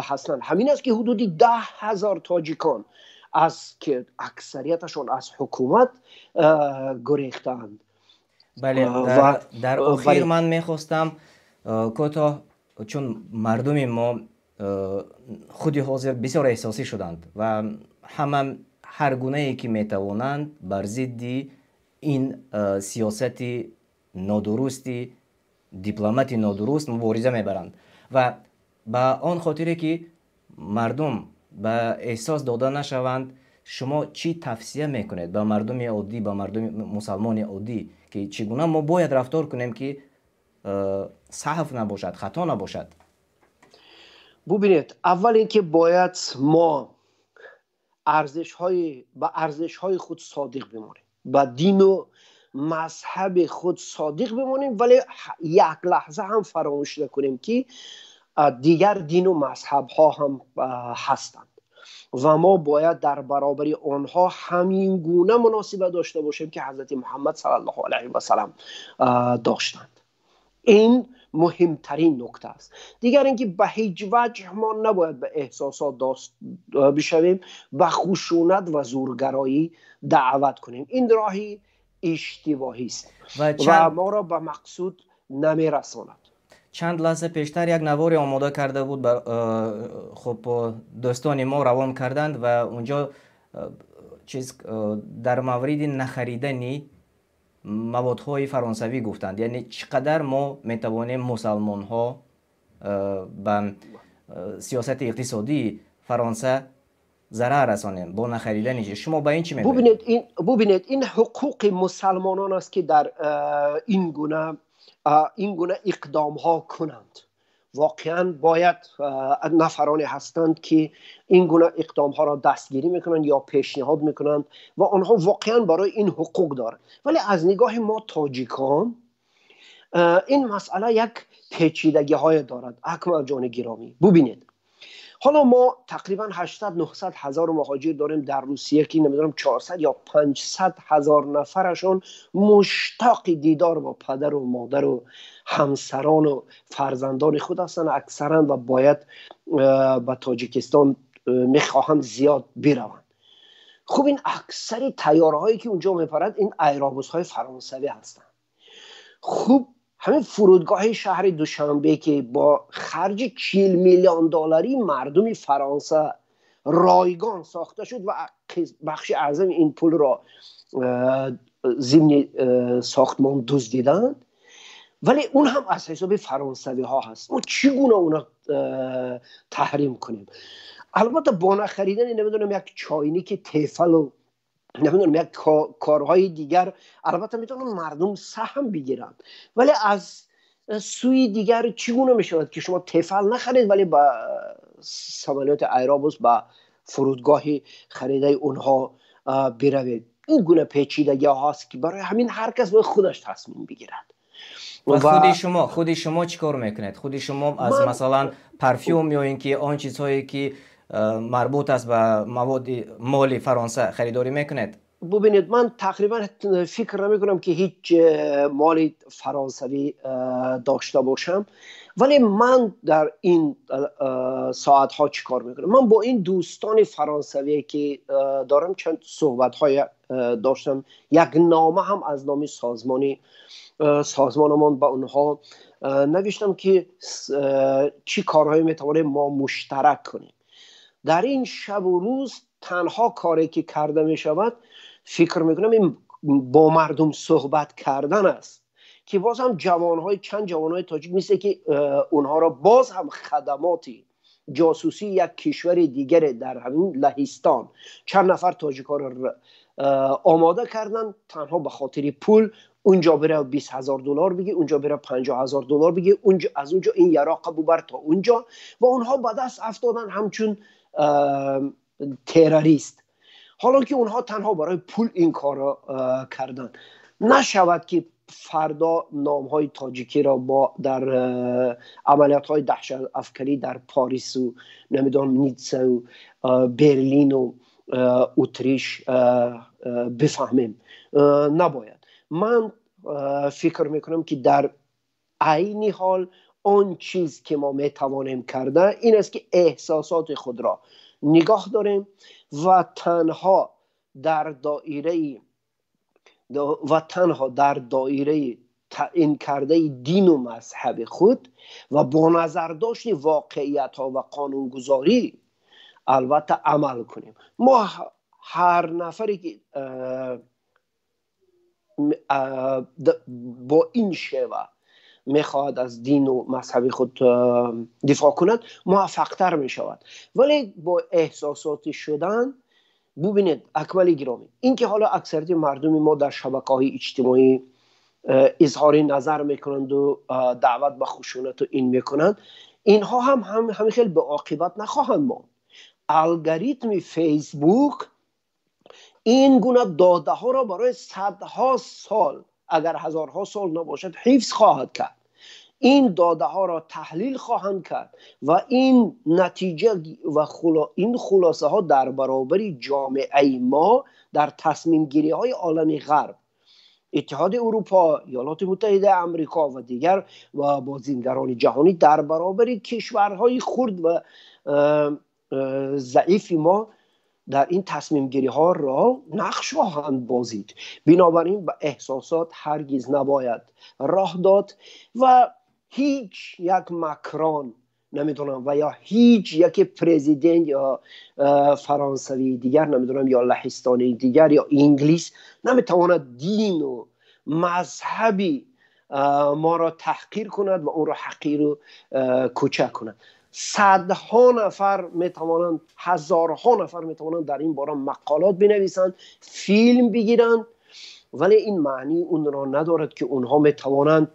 ҳастанд. Ҳамин аст ки ҳудуди 10 000 тоҷикон аз ки аксарияташон аз ҳукумат гурехтаанд. Бале, дар охир ман мехостам кӯтоҳ, чун мардуми мо худи ҳозир бисёр эҳсосӣ шуданд ва ҳама ҳар гунае ки метавонанд, бар зидди ин сиёсати нодурусти дипломати нодуруст мубориза мебаранд. Ва ба он хотире ки мардум ба эҳсос дода нашаванд, шумо чӣ тавсия мекунед ба мардуми оддӣ, ба мардуми мусалмони оддӣ, ки чӣ гуна мо бояд рафтор кунем, ки саҳв набошад, хато набошад? Бубинед, аввал ин ки бояд мо арзишҳои ба арзишҳои худ содиқ бимонем, ба дину мазҳаби худ содиқ бимонем, вале як лаҳза ҳам фаромӯш накунем, ки дигар дину мазҳабҳо ҳам ҳастанд ва мо бояд дар баробари онҳо ҳамин гуна муносибат дошта бошем, ки ҳазрати Муҳаммад саллаллоҳу алайҳи васалам доштанд. Ин муҳимтарин нукта аст. Дигар ин ки ба ҳеҷ ваҷҳ мо набояд ба эҳсосот даст бишавем, ба хушунат ва зӯргароӣ даъват кунем. Ин роҳи иштибоҳист ва моро ба мақсуд намерасонад. Чанд лаҳза пештар як наворе омода карда буд, хуб, дӯстони мо равон карданд ва унҷо чиз дар мавриди нахаридани маводҳои фаронсавӣ гуфтанд, яъне чӣ қадар мо метавонем, мусалмонҳо, ба сиёсати иқтисодии Фаронса зарар расонем бо нахаридани. Шумо ба ин чӣ мегӯед? Бубинед, ин ҳуқуқи мусалмонон аст, ки дар ин гуна иқдомҳо кунанд. Воқеан бояд нафароне ҳастанд, ки ин гуна иқдомҳоро дастгирӣ мекунанд ё пешниҳод мекунанд ва онҳо воқеан барои ин ҳуқуқ доранд. Вале аз нигоҳи мо, тоҷикон, ин масъала як печидагиҳое дорад, Акмалҷони гиромӣ. Бубинед, ҳоло мо тақрибан 800 900 ҳазор муҳоҷир дорем дар Русия, ки намедонам, 400 ё 500 ҳазор нафарашон муштоқи дидор бо падару модару ҳамсарону фарзандони худ ҳастанд аксаран ва бояд ба Тоҷикистон мехоҳанд зиёд бираванд. Хуб, ин аксари тайёраҳое ки унҷо мепарад, ин айробусҳои фаронсавӣ ҳастанд. Хуб, ҳамин фурудгоҳи шаҳри Душанбе, ки бо харҷи 40 миллион долларӣ мардуми Фаронса ройгон сохта шуд ва бахши аъзами ин пулро зимни сохтмон дуздиданд, вале он ҳам аз ҳисоби фаронсавиҳо ҳаст. Мо чӣ гуна уна таҳрим кунем? Албатта, бо нахаридани, намедонам, як чойники Тефалу, намедонам, як корҳои дигар, албатта, метавонанд мардум саҳм бигиранд. Вале аз сӯи дигар, чӣ гуна мешавад, ки шумо Тефал нахаред, вале ба самолёти Айробус ба фурудгоҳи харидаи онҳо биравед? Ин гуна печидагиҳо ҳаст, ки барои ҳамин ҳар кас бояд худаш тасмим бигирад. Худи шумо чӣ кор мекунед? Худи шумо аз, масалан, парфюм ё ин ки он чизҳое ки марбут аст ба маводи моли Фаронса, харидорӣ мекунед? Бубинед, ман тақрибан фикр намекунам, ки ҳеҷ моли фаронсавӣ дошта бошам. Вале ман дар ин соатҳо чӣ кор мекунам? Ман бо ин дӯстони фаронсавие ки дорам, чанд суҳбатҳое доштам. Як нома ҳам аз номи созмонамон ба онҳо навиштам, ки чӣ корҳое метавонем мо муштарак кунем дар ин шабу рӯз. Танҳо коре ки карда мешавад, фикр мекунам, ин бо мардум суҳбат кардан аст, ки боз ҳам ҷавонҳои чанд ҷавонҳои тоҷик, мисле ки онҳоро боз ҳам хадамоти ҷосусии як кишвари дигаре дар ҳамин Лаҳистон чанд нафар тоҷикҳоро омода карданд танҳо ба хотири пул. Унҷо бира, 20 000 доллар бигир, унҷо бира, 50 000 доллар бигир, аз унҷо ин яроқа бубар то унҷо ва онҳо ба даст афтоданд ҳамчун террорист, ҳоло ки онҳо танҳо барои пул ин корро карданд. Нашавад ки фардо номҳои тоҷикиро мо дар амалиётҳои даҳшатафканӣ дар Порису, намедонам, Ниццау, Берлину Утриш бифаҳмем. Набояд. Ман фикр мекунам, ки дар айни ҳол он чиз ки мо метавонем карда ин аст, ки эҳсосоти худро нигоҳ дорем ва танҳо дар доираи таъин кардаи дину мазҳаби худ ва бо назардошти воқеиятҳо ва қонунгузорӣ албатта амал кунем. Мо ҳар нафаре ки бо ин шева мехоҳад аз дину мазҳаби худ дифоъ кунад, муваффақтар мешавад. Вале бо эҳсосотӣ шудан, бубинед, Акмали гиромӣ, ин ки ҳоло аксарияти мардуми мо дар шабакаҳои иҷтимоӣ изҳори назар мекунанду даъват ба хушунату ин мекунанд, инҳо ҳам ҳамин хел беоқибат нахоҳанд монд. Алгоритми Фейсбук ин гуна додаҳоро барои садҳо сол, агар ҳазорҳо сол набошад, ҳифз хоҳад кард. Ин додаҳоро таҳлил хоҳанд кард ва ин натиҷа ва ин хулосаҳо дар баробари ҷомеаи мо дар тасмимгириҳои олами ғарб, Иттиҳоди Урупо, Иёлоти Муттаҳидаи Амрико ва дигар ва бозингарони ҷаҳонӣ дар баробари кишварҳои хурд ва заифи мо дар ин тасмимгириҳо нақш хоҳанд бозид. Бинобар ин ба эҳсосот ҳаргиз набояд роҳ дод ва ҳеҷ як Макрон, намедонам, ва ё ҳеҷ яке президент ё фаронсавии дигар, намедонам, ё лаҳистонии дигар ё инглис наметавонад дину мазҳаби моро таҳқир кунад ва онро ҳақиру кӯчак кунад. Садҳо нафар метавонанд, ҳазорҳо нафар метавонанд дар ин бора мақолот бинависанд, филм бигиранд, вале ин маънии онро надорад, ки онҳо метавонанд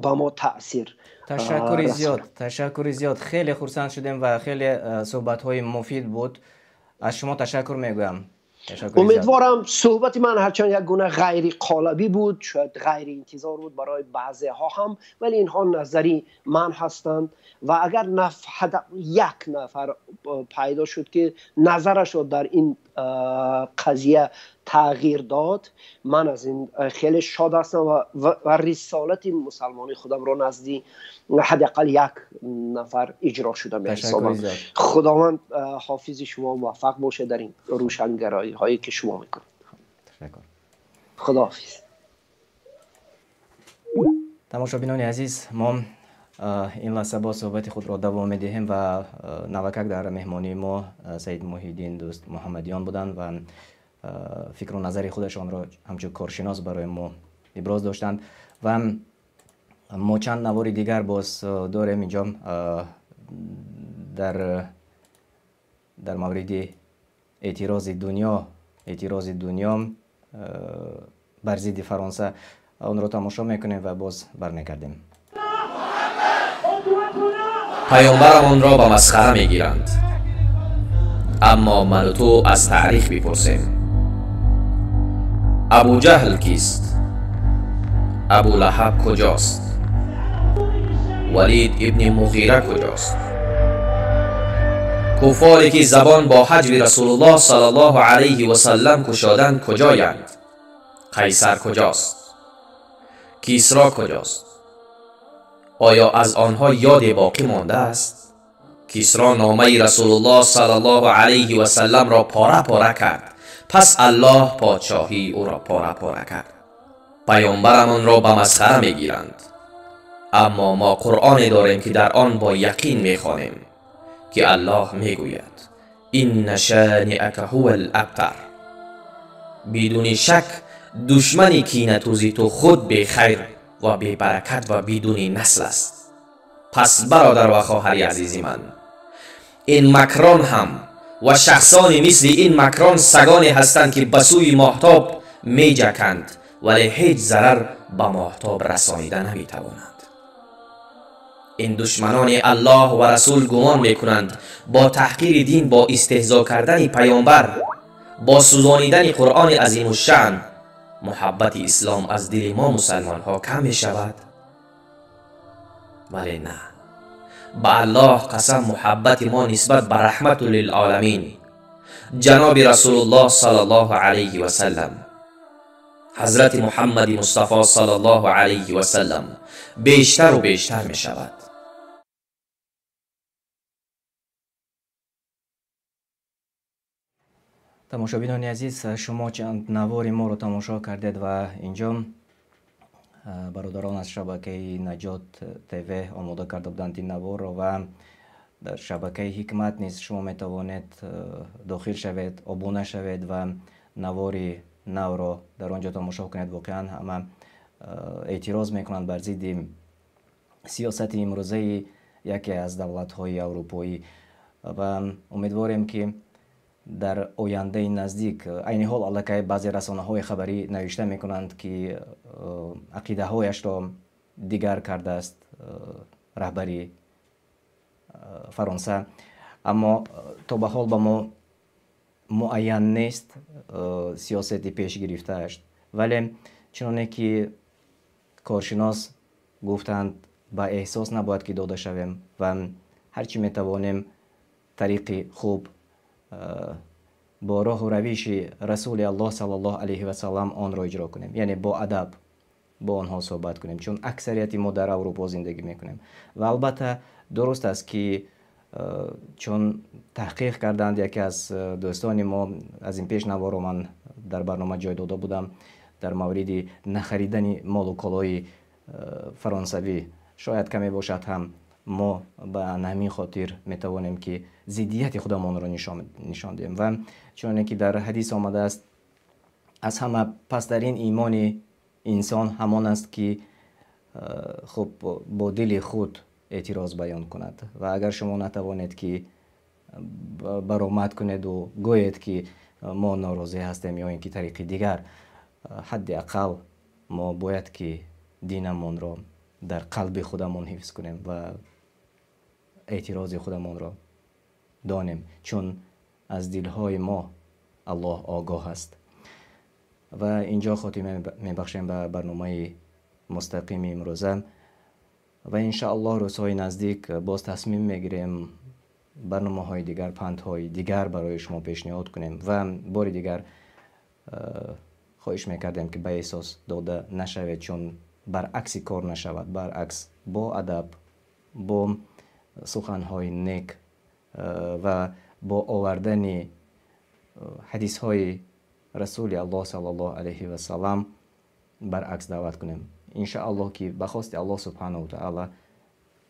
ба мо таъсир Ташаккури зиёд, ташаккури зиёд. Хеле хурсанд шудем ва хеле суҳбатҳои муфид буд. Аз шумо ташаккур мегӯям. Умедворам, суҳбати ман ҳарчанд як гуна ғайриқолабӣ буд, шояд ғайриинтизор буд барои баъзеҳо ҳам, вале инҳо назари ман ҳастанд ва агар як нафар пайдо шуд, ки назарашро дар ин қазия тағйир дод, ман аз ин хеле шод ҳастам ва рисолати мусалмонии худамро назди ҳадди ақал як нафар иҷро шуда меҳисобам. Худованд ҳофизи шумо, муваффақ бошед дар ин рӯшангароиҳое, ки шумо мекунед. Худоҳофиз. Тамошобинони азиз, мо ин лаҳза боз суҳбати худро давом медиҳем ва навакак дар меҳмонии мо Саид Муҳиддин Дӯст Муҳаммадиён буданд ва фикру назари худашонро ҳамчун коршинос барои мо иброз доштанд. Ва мо чанд навори дигар боз дорем инҷо дар мавриди эътирози дунё бар зидди Фаронса. Онро тамошо мекунем ва боз бармегардем. Паёмбарамонро ба масхара мегиранд, аммо ману ту аз таърих бипурсем: Абуҷаҳл кист? Абулаҳаб куҷост? Валид ибни Муғира куҷост? Куффоре ки забон бо ҳаҷви Расулуллоҳ саллаллоҳу алайҳи васаллам кушоданд, куҷоянд? Қайсар куҷост? Кисро куҷост? Оё аз онҳо ёде боқӣ мондааст? Кисро номаи Расулуллоҳ саллаллоҳу алайҳи васалламро пора пора кард. Пас Аллоҳ подшоҳии ӯро пора пора кард. Паёмбарамонро ба масхара мегиранд, аммо мо Қуръоне дорем, ки дар он бо яқин мехонем, ки Аллоҳ мегӯяд: «Инна шониака ҳувал абтар». Бидуни шак, душмани кинатӯзи ту худ бехайр ва бебаракат ва бидуни насл аст. Пас, бародар ва хоҳари азизи ман, ин Макрон ҳам ва шахсони мисли ин Макрон сагоне ҳастанд, ки ба сӯи моҳтоб меҷаканд, вале ҳеҷ зарар ба моҳтоб расонида наметавонанд. Ин душманони Аллоҳ ва Расул гумон мекунанд, бо таҳқири дин, бо истеҳзо кардани паёмбар, бо сӯзонидани Қуръони азимушшаън. муҳаббати ислом аз дили мо мусалмонҳо кам мешавад? Вале на, ба Аллоҳ қасам, муҳаббати мо нисбат ба раҳмату лилоламин ҷаноби Расулуллоҳ саллаллоҳу алайҳи васаллам, ҳазрати Муҳаммади Мустафо саллаллоҳу алайҳи васаллам бештару бештар мешавад. Тамошобинони азиз, шумо чанд навори моро тамошо кардед ва инҷо бародарон аз шабакаи Наҷот ТВ омода карда буданд ин наворро ва дар шабакаи Ҳикмат низ шумо метавонед дохил шавед, обуна шавед ва навори навро дар он ҷо тамошо кунед. Воқеан ҳама эътироз мекунанд бар зидди сиёсати имрӯзаи яке аз давлатҳои аврупоӣ ва умедворем, ки дар ояндаи наздик, айни ҳол аллакай баъзе расонаҳои хабарӣ навишта мекунанд, ки ақидаҳояшро дигар кардааст раҳбари Фаронса, аммо то ба ҳол ба мо муайян нест сиёсати пеш гирифтааш. Вале чуноне ки коршинос гуфтанд, ба эҳсос набояд ки дода шавем ва ҳар чӣ метавонем тариқи хуб бо роҳу равиши Расули Аллоҳ саллаллоҳу алайҳи васаллам онро иҷро кунем, яъне бо адаб бо онҳо суҳбат кунем, чун аксарияти мо дар Аврупо зиндагӣ мекунем. Ва албатта дуруст аст, ки чун таҳқиқ карданд яке аз дӯстони мо, аз ин пеш наворо ман дар барнома ҷой дода будам дар мавриди нахаридани молу колои фаронсавӣ, шояд каме бошад ҳам мо ба ҳамин хотир метавонем, ки зиддияти худамонро нишон диҳем. Ва чуноне ки дар ҳадис омадааст, аз ҳама пасттарин имони инсон ҳамон аст, ки хуб бо дили худ эътироз баён кунад. Ва агар шумо натавонед, ки баромад кунеду гӯед, ки мо норозӣ ҳастем ё ин ки тариқи дигар, ҳадди ақал мо бояд ки динамонро дар қалби худамон ҳифз кунем ва эътирози худамонро донем, чун аз дилҳои мо Аллоҳ огоҳ аст. Ва инҷо хотима мебахшем ба барномаи мустақими имрӯза ва иншааллоҳ рӯзҳои наздик боз тасмим мегирем барномаҳои дигар, пандҳои дигар барои шумо пешниҳод кунем. Ва бори дигар хоҳиш мекардем, ки ба эҳсос дода нашавед, чун баръакси кор нашавад, баръакс бо адаб, бо суханҳои нек ва бо овардани ҳадисҳои Расули Аллоҳ саллаллоҳу алайҳи васаллам баръакс даъват кунем. Иншааллоҳ, ки ба хости Аллоҳ субҳанаҳу таала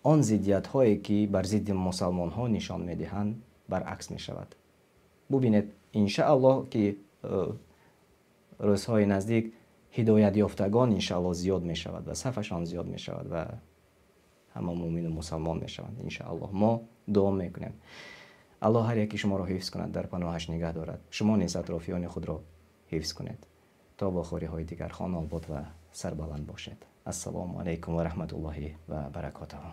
он зиддиятҳое, ки бар зидди мусалмонҳо нишон медиҳанд, баръакс мешавад. Бубинед, иншааллоҳ, ки рӯзҳои наздик ҳидоятёфтагон иншааллоҳ зиёд мешавад ва сафашон зиёд мешавад ва ҳама муъмину мусалмон мешаванд. Иншааллоҳ мо дуо мекунем. Аллоҳ ҳар яки шуморо ҳифз кунад, дар паноҳаш нигаҳ дорад. Шумо низ атрофиёни худро ҳифз кунед. То вохӯриҳои дигар хонобод ва сарбаланд бошед. Ассалому алайкум ва раҳматуллоҳи ва баракотуҳ.